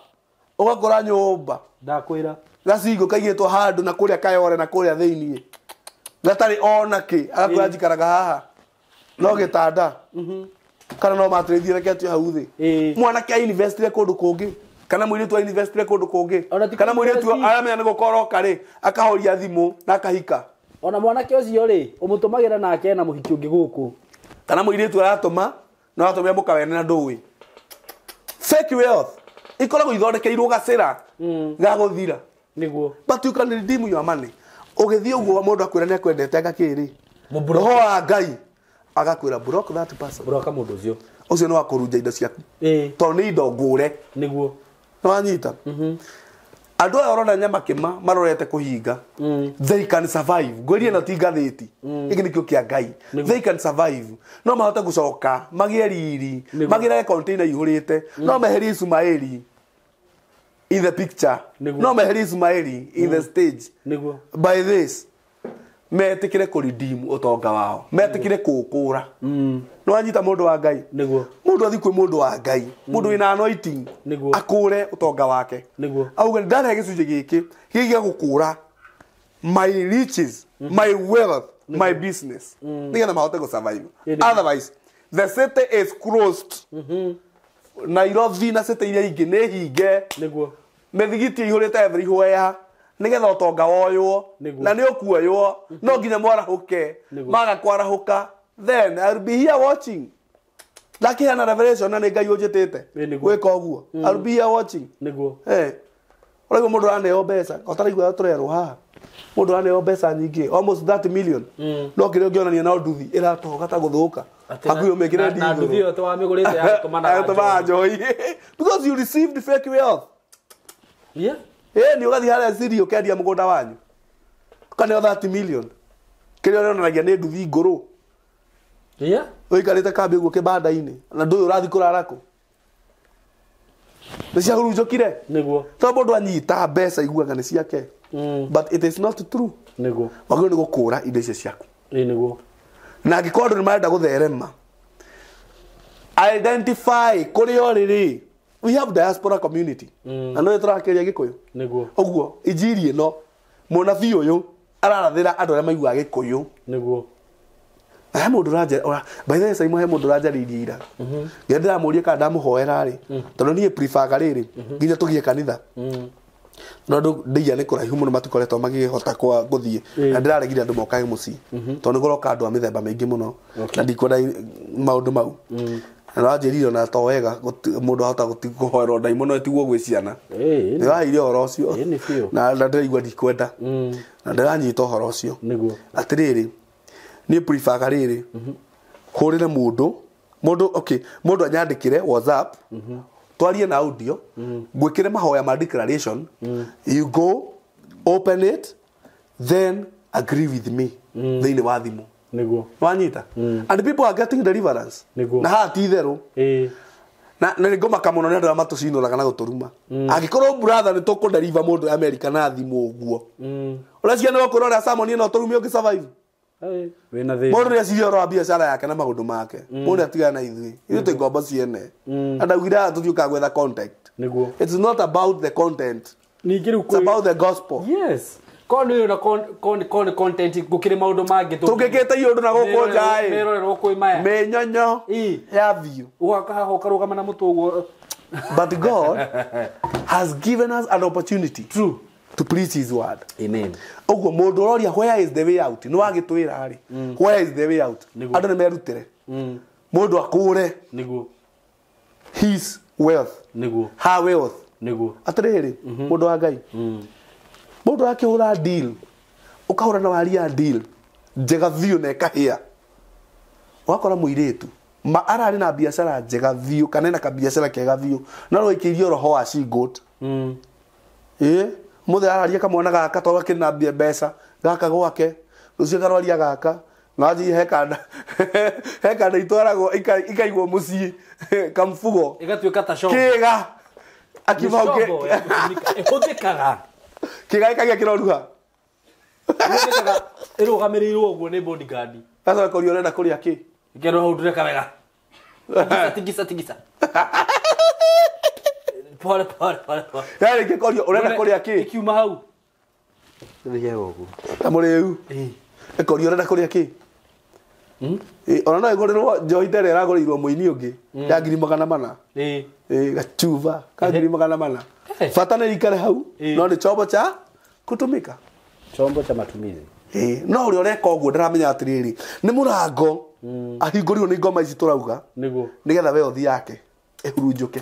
ũgakora nyũmba Ndakwĩra. gacingo kaigĩtwo handũ na kũrĩa kayore na kũrĩa thĩiniĩ gatarĩ ona kĩ, agakwĩra njikaraga haha no gĩtanda kana no matĩrĩthie reketio hau thĩ. Ĩĩ. Mwanake ainvestire kũndũ kũngĩ kana mũirĩtu ainvestire kũndũ kũngĩ Ona ti kana mũirĩtu kũ-invest. aramenya nĩ gũkoroka rĩ, akahoria thimũ na akahika. Ona mwanake ũcio rĩ, ũmũtũmagĩra nake ena mũhiki ũngĩ gũkũ. Kana mũirĩtu aratũma na aratũmĩra mũkawene na ndũĩ. Fake wealth ikoragwo ithondekeirwo gacĩra ga gũthira. Nĩguo. But you can redeem your money. Ũgĩthiĩ ũguo mũndũ akwĩra nĩ akwendete agakĩrĩ. Mũblock. Roho wa Ngai agakwĩra block that person. Broka mũndũ ũcio. Ũcio nĩ wa kũrunja indo ciaku. Ĩĩ. Tondũ nĩ indo ngũre. Nĩguo. Nĩ wanyita? Andũ aya ũrona nyamakĩma marorete kũhinga. They can survive. Ngwĩrie ĩno ti ngathĩti. Gĩkĩ nĩkĩo kĩa Ngai. They can survive. No mahote gũcoka magĩe riri, Nĩguo. magĩre container ihũrĩte, no meherie Ismaeli in the picture. Nĩguo. No meherie Ismaeli in the stage. Nĩguo. By this metĩkĩre kũredeem ũtonga wao, metĩkĩre kũũkũra. Nĩ wanyita mũndũ wa Ngai? Nĩguo. Mũndũ athiĩ kwĩ mũndũ wa Ngai, mũndũ wĩna anointing, Nĩguo. akũre ũtonga wake. Nĩguo. Auge ndarehe gĩcunjĩ gĩkĩ gĩkĩ gĩa gũkũra my riches, my wealth, my business, nĩgetha mahote gũ-survive. Ĩ, nĩguo. Otherwise the city is closed. Nairobi na city iria ingĩ nĩ hinge. Nĩguo. Mĩthigiti ĩihũrĩte everywhere nĩgetha ũtonga woywo. Nĩguo. Na nĩ ũkuoywo no nginya mwarahũke. Nĩguo. Maga kwarahũka, then I'll be here watching. Ndakiheana revelation na nĩ Ngai ũnjĩtĩte Ĩ, nĩguo. gwĩka ũguo. I'll be here watching. Nĩguo. Eh, ũraigua mũndũ ũraneo mbeca ũtaraigua tũrerwo haha mũndũ ũraneo mbeca nyingĩ almost 30 million, no kĩrĩa ũngĩonania no nduthi ĩratoga ta gũthũka hakuhĩ ũmĩkĩre Na nduthi ĩyo tĩ wamĩgũrĩte ya gũtũma na Agũtũma njohi because you received fake wealth. Yeah. Ĩ, nĩ ũgathiĩ harĩa city ũkendia mũgũnda wanyu ũkaneo 30 million, kĩrĩa ũronanagia nĩ nduthi ngũrũ. Yeah. Ũikarĩte kambĩ ũguo kĩbanda-inĩ na ndũĩ ũrathiĩ kũrara kũ, nĩ ciahurunjũkire. Nĩguo. Tondũ mũndũ anyita mbeca iguaga nĩ ciake, but it is not true. Nĩguo. Wagĩrĩirwo nĩ gũkũra indo icio ciaku. Ĩ, nĩguo. Na angĩkorwo andũ nĩ marenda gũtherema, identify kũrĩa ũrĩ rĩ, we have diaspora community na no tũrakĩria Gĩkũyũ. Nĩguo. Ũguo injiri ĩno mũnabii ũyũ ararathĩra andũ arĩa maiguaga Gĩkũyũ. Nĩguo. Na he mũndũ ũranja, by the way, Simon, he mũndũ ũranjarĩirie ira nginya ndĩramũria kana ndamũhoera rĩ, tondũ niĩ preferga rĩrĩ nginya tũgĩe kanitha, no andũ ndĩia nĩ kũraihu mũno matikoretwo makĩhota gũthiĩ, na ndĩraregire andũ mokage mũciĩ tondũ nĩ kũroka andũ a mĩthemba mĩingĩ mũno na ndikwenda maũndũ mau. Na ũranjĩrire ona to wega mũndũ ahota kũhoerwo ndaimono tiguo gwĩ ciana. Ĩ, Nĩ waheire ũhoro ũcio. Ĩ, nĩ biũ. Na ndĩraigua ndikwenda na ndĩranyita ũhoro ũcio. Nĩguo. Atĩrĩrĩ, niĩ preferga rĩrĩ hũrĩre mũndũ, mũndũ okay, mũndũ anyandĩkĩre WhatsApp, twarie na audio, ngwĩkĩre mahoya ma declaration, you go open it then agree with me thĩinĩ wa thimũ. Nĩguo. Wanyita? And people are getting deliverance. Nĩguo. Na haha ti itherũ. Ĩ. Na nĩ ngũmaka mũno nĩ andũ arĩa matũcinũraga na gũtũruma. Angĩkorwo brother nĩ tũkũdeliver mũndũ America na thimũ ũguo, ũreciria nĩ gũkwĩra ũrĩa Simon ĩno tũrume ũngĩ survive? Ĩ, wĩna thĩna. Mũndũ nĩ acirie ũhoro wa biacara yake na maũndũ make. Mũndũ nĩ atigana na ithuĩ, ithuĩ twĩ ngombo ciene. Na ndaugire haha tũtiũkaga gwetha content. Nĩguo. It's not about the content, Ningĩ rĩu it's about the gospel. Yes. Kono na kon content gukire maundu mangi tungikite iundu na guku njai merorerwo kwi maya menyonyo ya thiu ugakaha ukarugama na mutu uguo. But God has given us an opportunity. True. To preach his word. Amen. Uguo mundu uroria where is the way out? Ni wagitwira ri. Where is the way out? Andu ni merutire. Mundu akure. Niguo. His wealth. Niguo. Her wealth. Niguo. Atiriri mundu wa Ngai. Mundu akihura deal. Ukahura na waria deal. Njega thiu na ikahia. Wakora muiritu. Ma arari na biashara njega thiu kana na kabiashara kega thiu. No rwikeirio roho wa shingot. Muthe araria kamwana gaka to gakina na mbeca gaka gwake rucio karwaria gaka na nji he kanda itwaragwo ikaigwo mucii kamfugo igatuika ta shombo kiga akimauke ihuthikaga kiga ikagia kiroruha ihuthikaga irugamirirwo uguo ni bodyguard. Sasa korio urenda kuria ki ikero hau ndureka wega tigisa tigisa pole pole pole pole. Yari gikorio urenda kuria ki ikiuma hau thie guku ta muriu ikorio urenda kuria ki ona no igurirwo njohi tere iragurirwo muini ungi ya 400,000 gachuba ka 400,000 bata ni ikare hau no ni chombo cha kutumika chombo cha matumizi. No uria ureka uguo ndiramenya atiriri ni murango ahingurirwo ni ngoma ici turauga niguo nigetha we uthi yake ihurunjuke.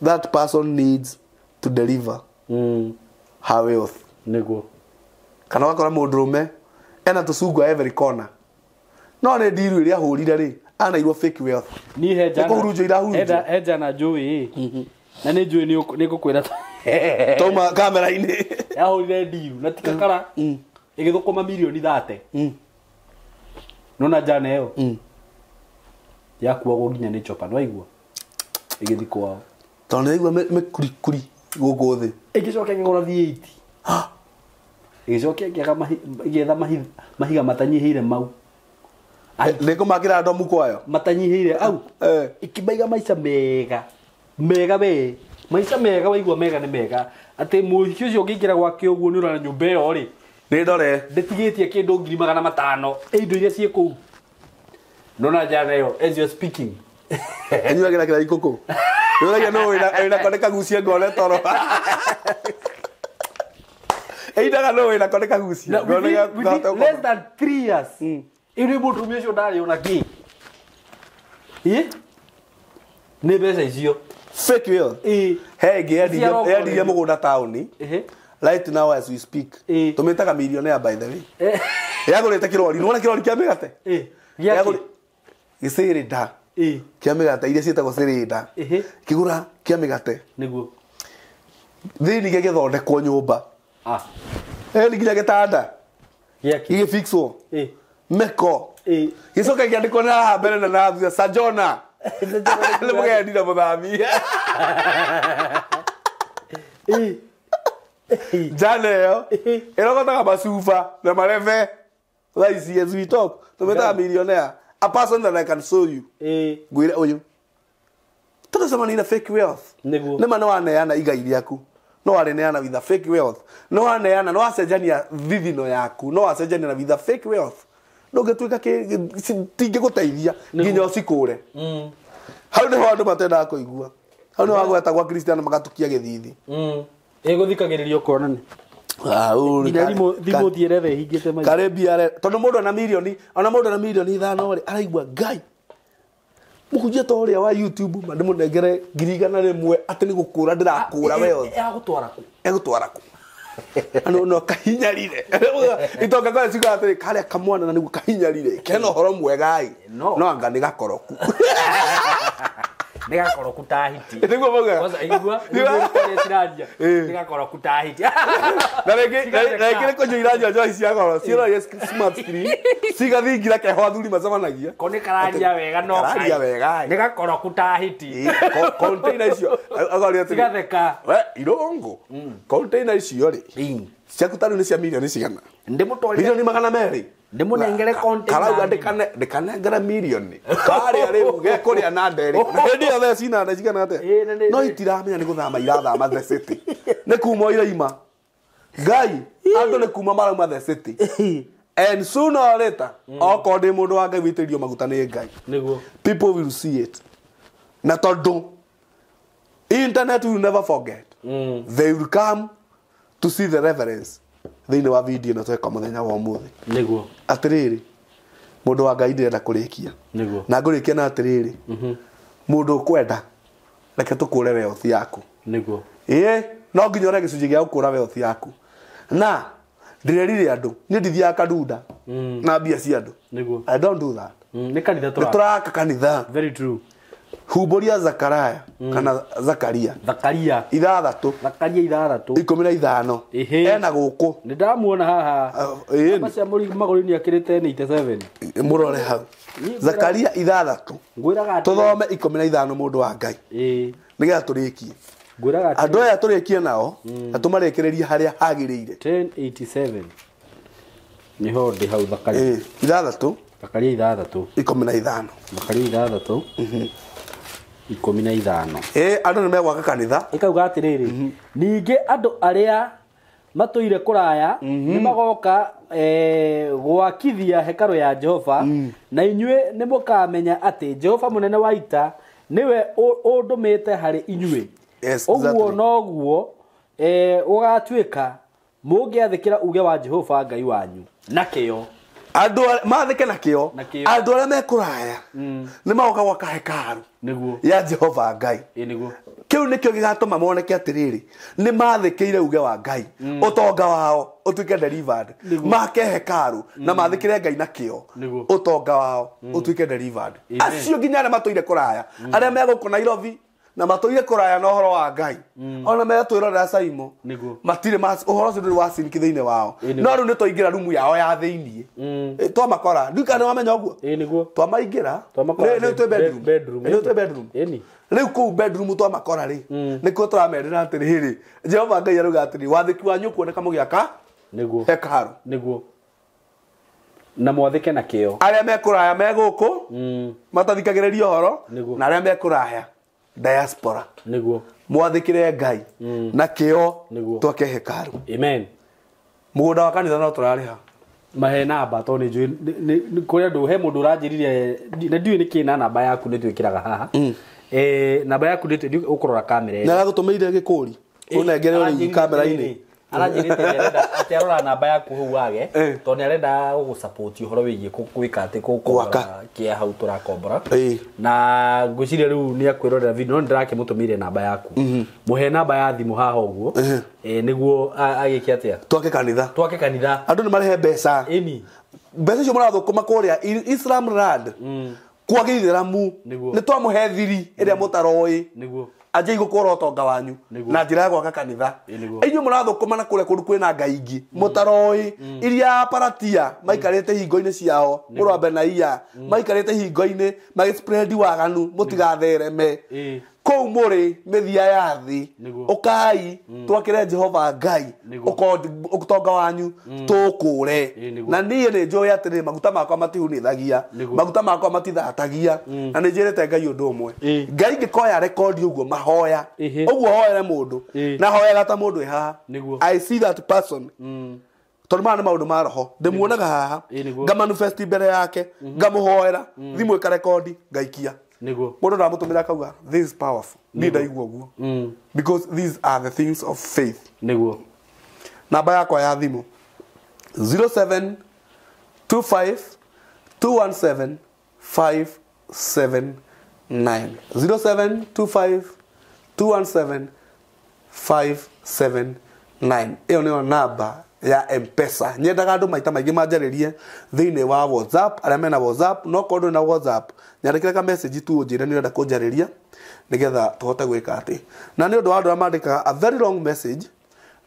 That person needs to deliver her wealth. Niguo. Kana wakora mundurume ena tucungwa every corner. No ni ndiru iria hurire ri anairwo fake wealth. Ni he jana. Kuhurunjo irahurunjo. He jana njui. Na ni njui ni ngukwira toma kamera ini. Yahurire ndiru na tikakara. Igithukuma milioni 30. Nona jana iyo. Yakuagwo nginya ni chopa no waigua. Igithi kwao. Tondu ndaigua mekurikuri guku thi. Igicoka igigura V8. Igicoka igietha mahiga matanyihire mau. Nikumakira andu mukwayo. Matanyihire au. Ikimaiga maica mega. Mega we. Maica mega waigua mega ni mega. Ati muhiki ucio ũngĩingĩra gwake ũguo nĩ ũrona nyũmba ĩyo rĩ. Nĩ ndore. Ndĩtigĩtie kĩndũ 500,000. Indo iria ciĩ kũu. Nona jana ĩyo as you are speaking. Enyuagĩra kĩrai kũkũ. Nĩũragia no wĩna kone kagucie ngone toro. Eindaga no wĩna kone kagucie. Ngone less than 3 years. Ĩrĩ mũndũ ũcio ndarĩ ona kĩ. Nĩ mbeca icio. Fake wealth. He ĩngĩ yendirie mũgũnda taũni. Right now as we speak. Tũmĩtaga millionaire by the way. Yagũrĩte kĩrori. Nĩwona kĩrori kĩa mĩgate? Gĩcĩrĩnda. Kia mĩgate iria ciĩtagwo cirinda. Kĩgũra kia mĩgate. Niguo. Thĩinĩ gĩgĩthondekwo nyũmba. Nĩ nginya gĩtanda. Gĩgĩfixwo. Meko. Gĩcoka gĩkĩandĩkwo na haha mbere na na thutha Sajona. Nĩ mũgendi na mũthami. Njana ĩyo ĩrogotaga macuba na marebe. Thaa ici as we talk tũmĩtaga millionaire. A person that I can show you. Ngwire uyu. Tũracemania na fake wealth. Niguo. Nĩ ma nĩ waneana igai rĩaku. No waneana with a fake wealth. No waneana no wacenjania thithino yaku. No wacenjania na with a fake wealth. Ndũngĩtuĩka tingĩgũteithia nginya ũcikũre. Hau nĩho andũ matendaga kũigua. Hau nĩho agwetagwo Christian magatukia gĩthithi. Ĩgũthikagĩrĩrio kona nĩ. Nginya thimũ thiĩrethe ĩhingĩte maitho. Karibia tondu mundu na milioni ona mundu na milioni 5 ri araigua Ngai muhunjia ta uria wa YouTube ma ndimunengere 100,000 ati ni gukura ndirakura wealth egutwara ku egutwara ku ano no kahinyarire itonga kwa ciuga atiri karia kamwana na niguo kahinyarire kena uhoro mwega ai no anga ni gakoroku ni gakoroku ta hiti niguo mauga kwanza igua niguo ciraria ni gakoroku ta hiti na rĩngĩ nĩ kũnyua iranyua njohi cia goro ciroria smart screen cigathingira keho athuri macemanagia ko nĩ kararia wega no kararia wega nĩ gakoroku ta hiti container icio agoria atĩrĩ cigatheka we irongo container icio rĩ ciaku tarĩu nĩ cia milioni cigana ndĩmũtwarire milioni 200 ndimunengere container karauga ndikanengere milioni karia riu gekuria na nderi hindi yothe cina nda cigana atia no itiramenya ni guthama irathama the city ni kuma iraima Ngai andũ nĩ kuma marauma the city and sooner or later okorwo ndĩ mũndũ wa Ngai wĩitĩrĩrio maguta nĩ Ngai, nĩguo people will see it. Na tondũ internet will never forget, they will come to see the reverence thĩinĩ wa video ĩno tweka mũthenya wa ũmũthĩ. Nĩguo. Atĩrĩrĩ, mũndũ wa Ngai ndĩrenda kũrĩkia. Nĩguo. Na ngũrĩkia na atĩrĩrĩ, mũndũ ũkwenda reke tũkũre wealth yaku. Nĩguo. Ĩĩ, no nginya ũre gĩcunjĩ gĩa gũkũra wealth yaku. Na ndĩrerire andũ, niĩ ndithiaga kadunda na mbia cia andũ. Nĩguo. I don't do that. Nĩ kanitha Nĩ tũraka. tũraka kanitha. Very true. Humbũria Zakaraya kana Zakaria Zakaria. 6 Zakaria 6 15. Ĩhĩ. Ena gũkũ. Nĩ ndamuona haha. Ĩĩ. Namba cia magũrũ-inĩ akĩrĩte 87. Mũrore hau. Zakaria 6. Ngwĩraga atĩ Tũthome 15 mũndũ wa Ngai. Ĩĩ. Nĩgetha tũrĩkie. Ngwĩraga atĩ Andũ aya tũrĩkie nao na tũmarĩkĩrĩrie harĩa hagĩrĩire. 1087. Nĩho ndĩ hau Zakaria. Ĩĩ, 6 Zakaria 6. 15. Zakaria 6. 15. Ĩĩ, andũ nĩ megwaka kanitha. Ĩkauga atĩrĩrĩ, ningĩ andũ arĩa matũire kũraya nĩ magoka gwakithia hekarũ ya Jehova, na inyuĩ nĩ mũkamenya atĩ Jehova mũnene wa ita nĩwe ũndũmĩte harĩ inyuĩ. Yes, Ũguo exactly. noguo gũgatuĩka mũngĩathĩkĩra uge wa Jehova Ngai wanyu na kĩyo. Andũ mathĩke na kĩyo. Na kĩyo. Andũ arĩa me kũraya nĩ magoka gwaka hekarũ Nĩguo. ya Jehova Ngai. Ĩ nĩguo. Kĩu nĩkĩo gĩgatũma moneke atĩrĩrĩ, nĩ mathĩkĩire uge wa Ngai, ũtonga wao ũtuĩke delivered, make hekarũ na mathĩkĩre Ngai na kĩyo, Nĩguo. ũtonga wao ũtuĩke delivered. Amen. Acio nginya arĩa matũire kũraya, arĩa me gũkũ Nairobi na matũire kũraya na ũhoro wa Ngai, ona metwĩrorera Saimo, Nĩguo. matirĩ ũhoro ũcio ndũrĩ wa sinki thĩinĩ wao. Ĩ nĩguo. No rĩu nĩ twaingĩra rumu yao ya thĩinĩ. Twamakora ndikana nĩ wamenya ũguo. Ĩ nĩguo. Twamaingĩra Twamakora nĩ twĩ bedroom. bedroom. Nĩ twĩ bedroom. Ĩni. Rĩu kũu bedroom twamakora rĩ, nĩkuo tũramerĩra atĩrĩrĩ, Jehova Ngai arauga atĩrĩ, wathĩki wanyu ũkuoneka mũgĩaka Nĩguo. hekarũ. Nĩguo. Na mwathĩke na kĩyo. Arĩa me kũraya me gũkũ matathikagĩrĩria ũhoro, Nĩguo. na arĩa me kũraya diaspora, Nĩguo. mwathĩkĩre Ngai na kĩyo, Nĩguo. twake hekarũ. Amen. Mũgũnda wa kanitha no tũrarĩha. Mahe namba tondũ nĩ njũĩ kũrĩ andũ, he mũndũ ũranjĩrire na ndiũĩ nĩkĩ na namba yaku nĩ twĩkĩraga haha. Namba yaku nĩ ũkũrora kamera ĩno. Nĩ aragũtũmĩire gĩkũri ũnengere ũrĩ kamera-inĩ. Aranjĩrĩte atĩ arora namba yaku hau wage tondũ nĩ arenda gũgũsupport ũhoro wĩgiĩ gwĩka atĩ gũkombora Gwaka. kĩa hau tũrakombora. Ĩĩ. Na ngwĩciria rĩu nĩ akwĩrorera video, no nĩndĩrakĩmũtũmĩire namba yaku. Mũhe namba ya thimũ haha ũguo. Nĩguo agĩke atĩa? Twake kanitha. Twake kanitha. Andũ nĩ marehe mbeca. Ĩni. Mbeca icio mũrathũkũma kũrĩa Islam Land kwa gĩithĩramu, Nĩguo. nĩ twamũhe thiri ĩrĩa mũtaroĩ. Nĩguo. Anjai gũkũra ũtonga wanyu Nĩguo. na njĩra ya gwaka kanitha. Ĩ nĩguo. Inyuĩ mũrathũkũma na kũrĩa kũndũ kwĩna ngai ingĩ mũtaroĩ, iria paratia maikarĩte hingo-inĩ ciao, mũrũ wa Benaia maikarĩte hingo-inĩ magĩspread waganu, mũtigathereme. Ĩ. Kũu mũrĩ mĩthia ya thĩ, Nĩguo. ũkai twakĩre Jehova Ngai Nĩguo. ũtonga wanyu tũkũre. Ĩ nĩguo. Na niĩ nĩ njũĩ atĩrĩ, maguta makwa matihunithagia, Nĩguo. maguta makwa matithatagia, na nĩ njĩrĩte Ngai ũndũ ũmwe. Ĩ. Ngai ngĩkoya rekondi ũguo mahoya Ĩhĩ. ũguo hoere mũndũ, Ĩ. na hoyaga ta mũndũ wĩ haha. Nĩguo. I see that person, tondũ maya nĩ maũndũ ma roho ndĩmuonaga haha, Ĩ nĩguo. ngamanifest mbere yake, ngamũhoera thimũ ĩkarekondi ngaikia. Nĩguo. Mũndũ ndamũtũmĩra akauga this is powerful, niĩ ndaigua ũguo, because these are the things of faith. Nĩguo. Namba yakwa ya thimũ 0725 217 579, 0725 217 579. Ĩyo nĩyo namba ya Mpesa. Nyendaga andũ maita maingĩ manjarĩrie thĩinĩ wa WhatsApp, arĩa mena WhatsApp. No korwo ndũrĩ na WhatsApp, nyandĩkĩre ka message tu ũnjĩre nĩ ũrenda kũnjarĩria, nĩgetha tũhote gwĩka atĩ. Na nĩ ũndũ wa andũ arĩa mandĩkaga a very long message,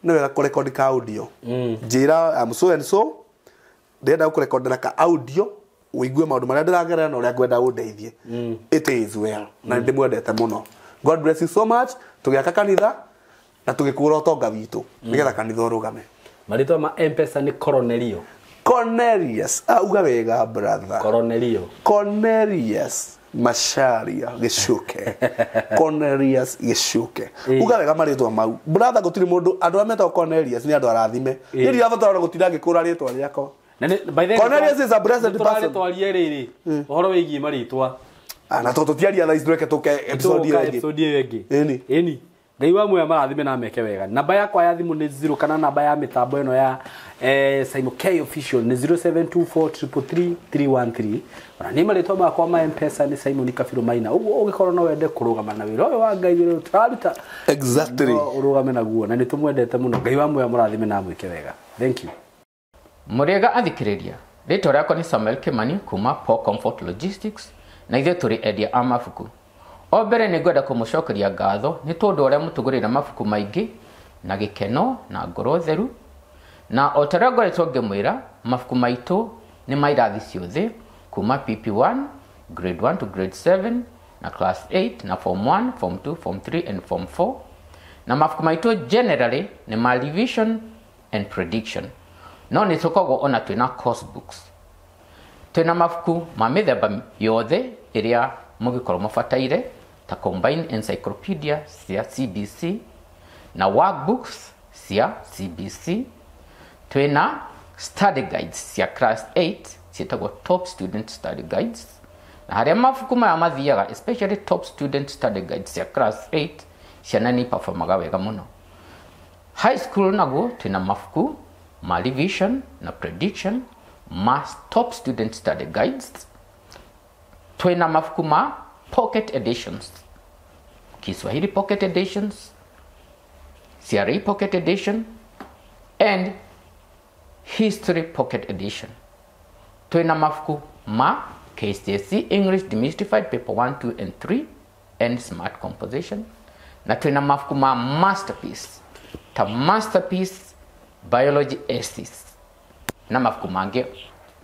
nĩ wega kũrekondi ka audio. Njĩra I'm so and so, ndĩrenda gũkũrekondera ka audio ũigue maũndũ marĩa ndĩragerera na ũrĩa ngwenda ũndeithie. It is well. Na nĩ ndĩmwendete mũno. God bless you so much. Tũgĩaka kanitha na tũgĩkũra ũtonga witũ nĩgetha kanitha ũrũgame. Marĩtwa ma Mpesa nĩ Coronelio. Cornelius auga wega brother. Cornelio. Cornelius Macharia Gichuke. Cornelius Gichuke. Uga wega marĩtwa mau. Brother gũtirĩ mũndũ andũ arĩa metagwo Cornelius nĩ andũ arathime. Nĩ ndirabatara gũtinda ngĩkũra rĩtwa rĩakwa. Cornelius is a blessed person. Tũrarie rĩrĩ ũhoro wĩgiĩ marĩtwa. Na tondũ tũtiaria thaa ici tũreke tũke episode ĩyo ĩngĩ. Episode ĩyo ĩngĩ. Ĩni. Ĩni. Ngai wa muoyo marathime na meke wega. Namba yakwa ya thimũ nĩ 0 kana namba ya mĩtambo ĩno ya Simon K official nĩ 0724333313. Ona nĩ marĩtwa makwa ma M-Pesa nĩ Simon Kabirũ Maina. Ũguo ũngĩkorwo no wende kũrũgama na wĩra ũyũ wa Ngai wĩra tũraruta. Exactly. No ũrũgame naguo na nĩ tũmwendete mũno. Ngai wa muoyo mũrathime na mwĩke wega. Thank you. Mũrĩega athikĩrĩria. Rĩtwa rĩakwa nĩ Samuel Kimani kuma Paul Comfort Logistics na ithuĩ tũrĩ endia a mabuku. O mbere nĩ ngwenda kũmũcokeria ngatho nĩ tondũ ũrĩa mũtũgũrĩra mabuku maingĩ na gĩkeno na ngoro theru. Na o ta ũrĩa ngoretwo ngĩmwĩra, mabuku maitũ nĩ ma irathi ciothe kuma PP1, grade 1 to grade 7 na class 8 na form 1, form 2, form 3 and form 4. Na mabuku maitũ generally nĩ ma revision and prediction. No nĩ tũkoragwo ona twĩna course books. Twĩna mabuku ma mĩthemba yothe ĩrĩa mũngĩkorwo mũbataire ta combined encyclopedia cia CBC na workbooks cia CBC. Twĩna study guides cia class 8 ciĩtagwo top student study guides. Na harĩa mabuku maya mathiaga, especially top student study guides cia class 8, ciana nĩ performaga wega mũno. High school naguo twĩna mabuku ma revision na prediction ma top student study guides. Twĩna mabuku ma pocket editions, Kiswahili pocket editions, CRE pocket edition and history pocket edition. Twĩna mabuku ma KCSE English Demystified Paper 1, 2 and 3 and Smart Composition. Na twĩna mabuku ma masterpiece ta masterpiece biology essays na mabuku mangĩ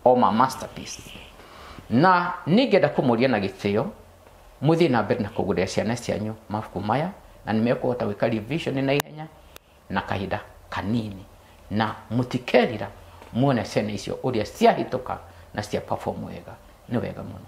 o ma masterpiece. Na nĩngĩenda kũmũria na gĩtĩo mũthiĩ na mbere na kũgũrĩra ciana cianyu mabuku maya, na nĩmekũhota gwĩka revision na ihenya na kahinda kanini, na mũtikerira muone ciana icio ũrĩa ciahĩtũka na cia perform wega. Nĩ wega mũno.